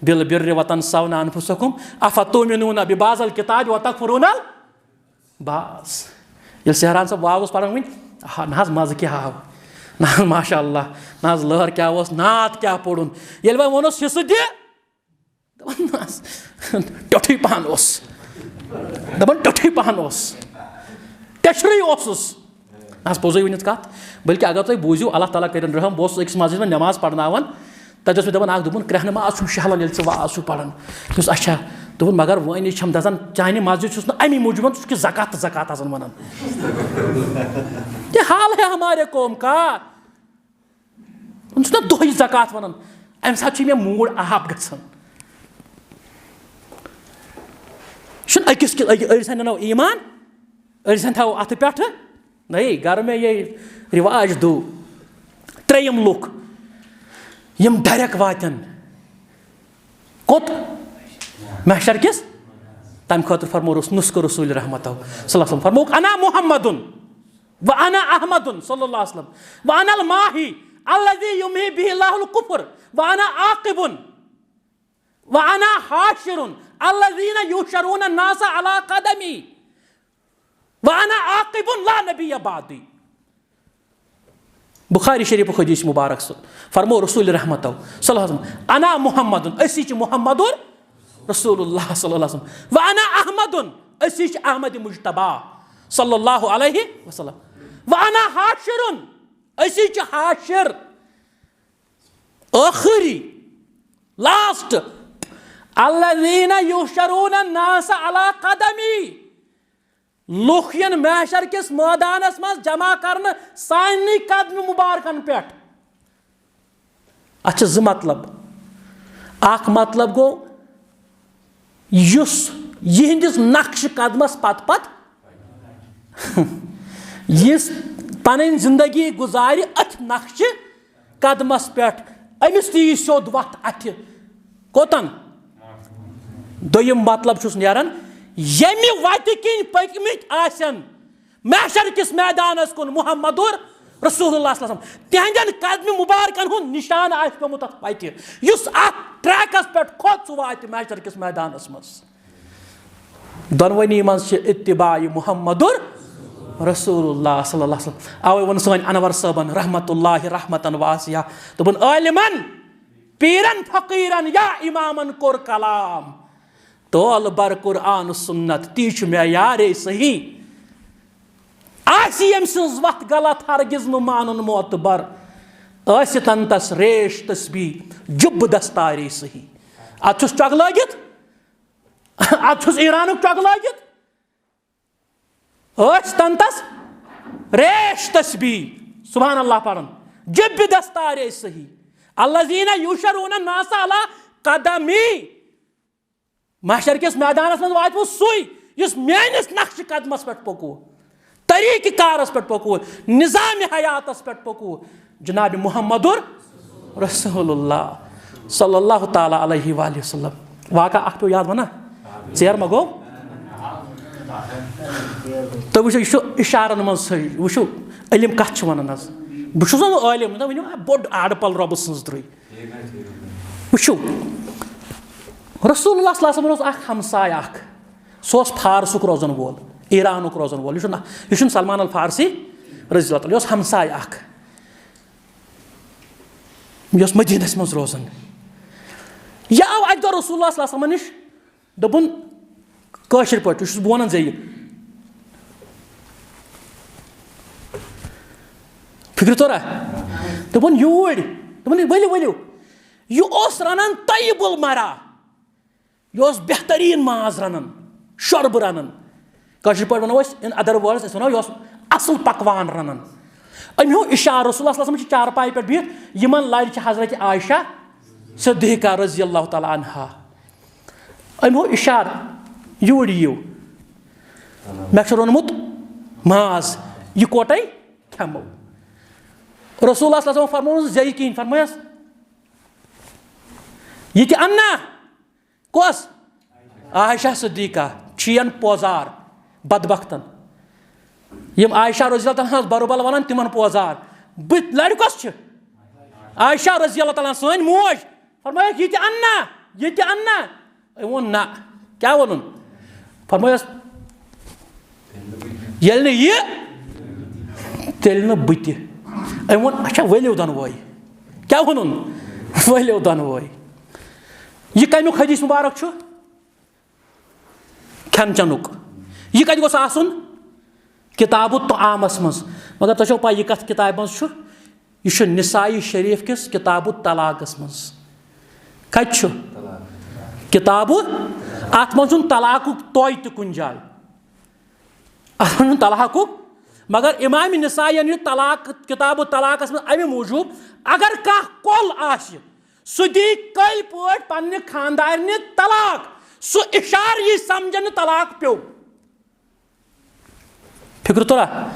بالبر وتنسون أنفسكم أفتؤمنون ببعض الكتاب وتكفرون البعض۔" ییٚلہِ سہران صٲب واو اوس پَران وٕنۍ، آہا، نہ حظ مَزٕ کیٛاہ آو۔ نہ حظ، ماشاء اللہ۔ نہ حظ، لہر کیٛاہ اوس، نعت کیٛاہ پوٚرُن۔ ییٚلہِ وۄنۍ ووٚنُس حصہٕ دِ، دَپان، نہ حظ، ٹیوٚٹھُے پَہَن اوس۔ دَپان، ٹیوٚٹھُے پَہَن اوس۔ ٹیچھرٕے اوسُس۔ نہ حظ، پوٚزُے ؤنِتھ کَتھ۔ بلکہِ اگر تُہۍ بوٗزِو، اللہ تعالیٰ کٔرِنۍ رحم، بہٕ اوسُس أکِس مسجدِ منٛز نٮ۪ماز پَرناوان۔ تَتہِ اوس مےٚ دَپان اَکھ، دوٚپُن، کرٛٮ۪ہنہٕ ما آز چھُم شہلان ییٚلہِ ژٕ واز چھُکھ پَران؟ دوٚپُس، اچھا۔ دوٚپُن، مگر وۄنۍ چھَم دَزان، چانہِ مسجد چھُس نہٕ اَمی موٗجوٗب، ژٕ چھُکھ یہِ زکات تہٕ زکات آسان وَنان۔ یہ حال ہے ہمارے قوم کا۔ وۄنۍ چھُس نہ دۄہے زکات وَنان، اَمہِ ساتہٕ چھُ مےٚ موٗڈ آب گژھان۔ یہِ چھُنہٕ أکِس کِس، أکۍ، أڑۍ سٕنٛدۍ اَنو ایٖمان، أڑۍ سٕنٛدۍ تھاوو اَتھٕ پٮ۪ٹھٕ۔ نہ، گرٕ میں یہِ رِواج دو۔ ترٛیٚیِم لُکھ، یِم ڈایریکٹ واتن کوٚت؟ محشر کِس۔ تَمہِ خٲطرٕ فرمو رس-، نُسخہٕ رسول رحمتو صلی اللہ علیہ وسلم۔ فرمووُکھ، "انا محمدن و انا احمدن"، صلی اللہ علیہ وسلم، "و انا الماحی الذی یمحی بہ اللہ الکفر و انا عاقبن و انا حاشرن الذین یحشرون الناس علی قدمی و انا عاقبن لا نبی بعدی۔" بخاری شریفُک حدیث مبارک سُہ۔ فرمو رسول رحمتو صلی اللہ علیہ وسلم، "انا محمدن"، أسی چھِ محمد رسول اللہ صلی اللہ علیہ وسلم، "و انا احمدن"، أسی چھِ احمد مجتبیٰ صلی اللہ علیہ وسلم، "و انا حاشرن"، أسی چھِ حاشر، ٲخری، لاسٹ، "الذین یحشرون الناس علی قدمی"، لُکھ یِن محشر کِس مٲدانَس منٛز جمع کرنہٕ سانہِ قدمہِ مبارکن پٮ۪ٹھ۔ اَتھ چھِ زٕ مطلب۔ اکھ مطلب گوٚو، یُس یِہنٛدِس نقشہِ قدمس پتہٕ پتہٕ یُس پنٕنۍ زندگی گُزارِ أتھۍ نقشہِ قدمس پٮ۪ٹھ، أمِس تہِ یی سیوٚد وَتھ اَتھِ۔ کوٚتَن؟ دوٚیِم مطلب چھُس نیران، ییٚمہِ وَتہِ کِنۍ پٔکۍمٕتۍ آسن محشر کِس میدانَس کُن محمد رسول اللہ صلی اللہ علیہ وسلم، تِہنٛدٮ۪ن قدمہِ مبارکن ہُنٛد نِشان آسہِ پیوٚمُت اَتھ وَتہِ۔ یُس اَتھ ٹریکَس پٮ۪ٹھ کھوٚت، سُہ واتہِ محشر کِس میدانَس منٛز۔ دۄنوٕنی منٛز چھِ اتباع محمد رسول اللہ صلی اللہ علیہ وسلم۔ اوے ووٚن سٲنۍ انور صٲبن رحمت اللہ رحمتن واسعہ، دوٚپُن، عٲلمن، پیرن، فقیرن یا امامن کوٚر کلام، تول بر قرآن و سنت، تی چھُ معیارے صحیح۔ آسہِ ییٚمہِ سٕنٛز وَتھ غلط، ہرگز نہٕ مانُن معتبر۔ ٲسِتن تس ریش تسبیح، جُبہٕ دستارے صحیح۔ اتھ چھُس چۄگہٕ لٲگِتھ، اتھ چھُس ایرانُک چۄگہٕ لٲگِتھ، أچھ تنتس ریش تسبیح، سبحان اللہ پران، جب دستار صحیح، الذین یوشرون الناس علی قدمی۔ محشر کِس میدانس منٛز واتہِ وۄنۍ سُے، یُس میٲنِس نقشہِ قدمس پٮ۪ٹھ پوٚکوُ، طریٖقہٕ کارس پٮ۪ٹھ پوٚکوُ، نظام حیاتس پٮ۪ٹھ پوٚکوُ، جناب محمد رسول اللہ صلی اللہ تعالیٰ علیہ وآلہ وسلم۔ واقعہ اکھ پیوٚو یاد، وَنا ژیر ما گوٚو؟ تُہۍ وٕچھِو، یہِ چھُ اِشارن منٛز صحیح۔ وٕچھِو، علم کتھ چھُ وَنان حظ۔ بہٕ چھُس نہٕ عٲلِم، نہ ؤنِو، آ، بوٚڑ آڈٕ پل رۄبہٕ سٕنٛز درٕے۔ وٕچھِو، رسول اللہ صلی اللہ علیہ وسلم اوس اکھ ہمساے اکھ، سُہ اوس فارسُک روزن وول، ایرانُک روزن وول۔ یہِ چھُنہٕ، یہِ چھُنہٕ سلمان الفارسی رضی اللہ تعالیٰ، یہِ اوس ہمساے اکھ، یہِ اوس مدینس منٛز روزان۔ یہِ آو اکہِ دۄہ رسول اللہ صلی اللہ علیہ وسلم نِش، دوٚپُن، کٲشِر پٲٹھۍ، یہِ چھُس بہٕ وَنان ژےٚ یہِ۔ فِکرِ توٚرا؟ دوٚپُن، یوٗرۍ۔ دوٚپُن، ؤلِو، ؤلِو۔ یہِ اوس رَنان طیب المرا۔ یہِ اوس بہتریٖن ماز رَنان، شۄربہٕ رَنان۔ کٲشِر پٲٹھۍ وَنو أسۍ، in other words، أسۍ وَنو، یہِ اوس اَصٕل پَکوان رَنان۔ أمۍ ہیوٚو اِشارٕ، رسول اللہ صلی اللہ علیہ وسلم چھِ چارپایہِ پٮ۪ٹھ بِہِتھ، یِمَن لَرِ چھِ حضرت عائشہ صدیقہ رضی اللہ تعالیٰ عنہا۔ أمۍ ہیوٚو اِشارٕ، یوٗرۍ یِیِو، مےٚ چھُ روٚنمُت ماز، یِکوَٹَے کھٮ۪مو۔ رسول اللہ صلی اللہ علیہ وسلم فرمووُن زیٚیہِ کِہیٖنۍ، فرمٲیَس، یہِ تہِ اَننا؟ کۄس؟ عائشہ صدیقہ، چھِیَن پوزار بدبختن۔ یِم عائشہ رضی اللہ تعالیٰ عنہَس بروبل وَنان، تِمَن پوزار۔ بہٕ لَرِ کۄس چھِ؟ عائشہ رضی اللہ تعالیٰ عنہا، سٲنۍ موج۔ فرمٲیَکھ، یہِ تہِ اَننا، یہِ تہِ اَننا؟ أمۍ ووٚن، نہ۔ کیٛاہ ووٚنُن؟ فرمٲیَس، ییٚلہِ نہٕ یہِ، تیٚلہِ نہٕ بہٕ تہِ۔ أمۍ ووٚن، اچھا، ؤلِو دۄنوَے۔ کیٛاہ ووٚنُن؟ ؤلِو دۄنوَے۔ یہِ کَمیُک حدیث مبارک چھُ؟ کھٮ۪ن چٮ۪نُک۔ یہِ کَتہِ گوٚژھ آسُن؟ کتاب الطعامس منٛز۔ مگر تۄہہِ چھو پَے، یہِ کَتھ کِتابہِ منٛز چھُ؟ یہِ چھُ نسائی شریف کِس کتاب الطلاقس منٛز۔ کَتہِ چھُ؟ کتاب، اَتھ منٛز چھُنہٕ طلاقُک توے تہِ کُنہِ جایہِ۔ اَتھ منٛز چھُنہٕ طلاقُک، مگر امام نسائین یہِ طلاق، کتاب الطلاقس منٛز اَمہِ موٗجوٗب، اگر کانٛہہ کۄل آسہِ، سُہ دی کٔلۍ پٲٹھۍ پننہِ خاندارنہِ طلاق، سُہ اِشارٕ یی سمجھنہٕ طلاق پیوٚو۔ فِکرِ توٚرا؟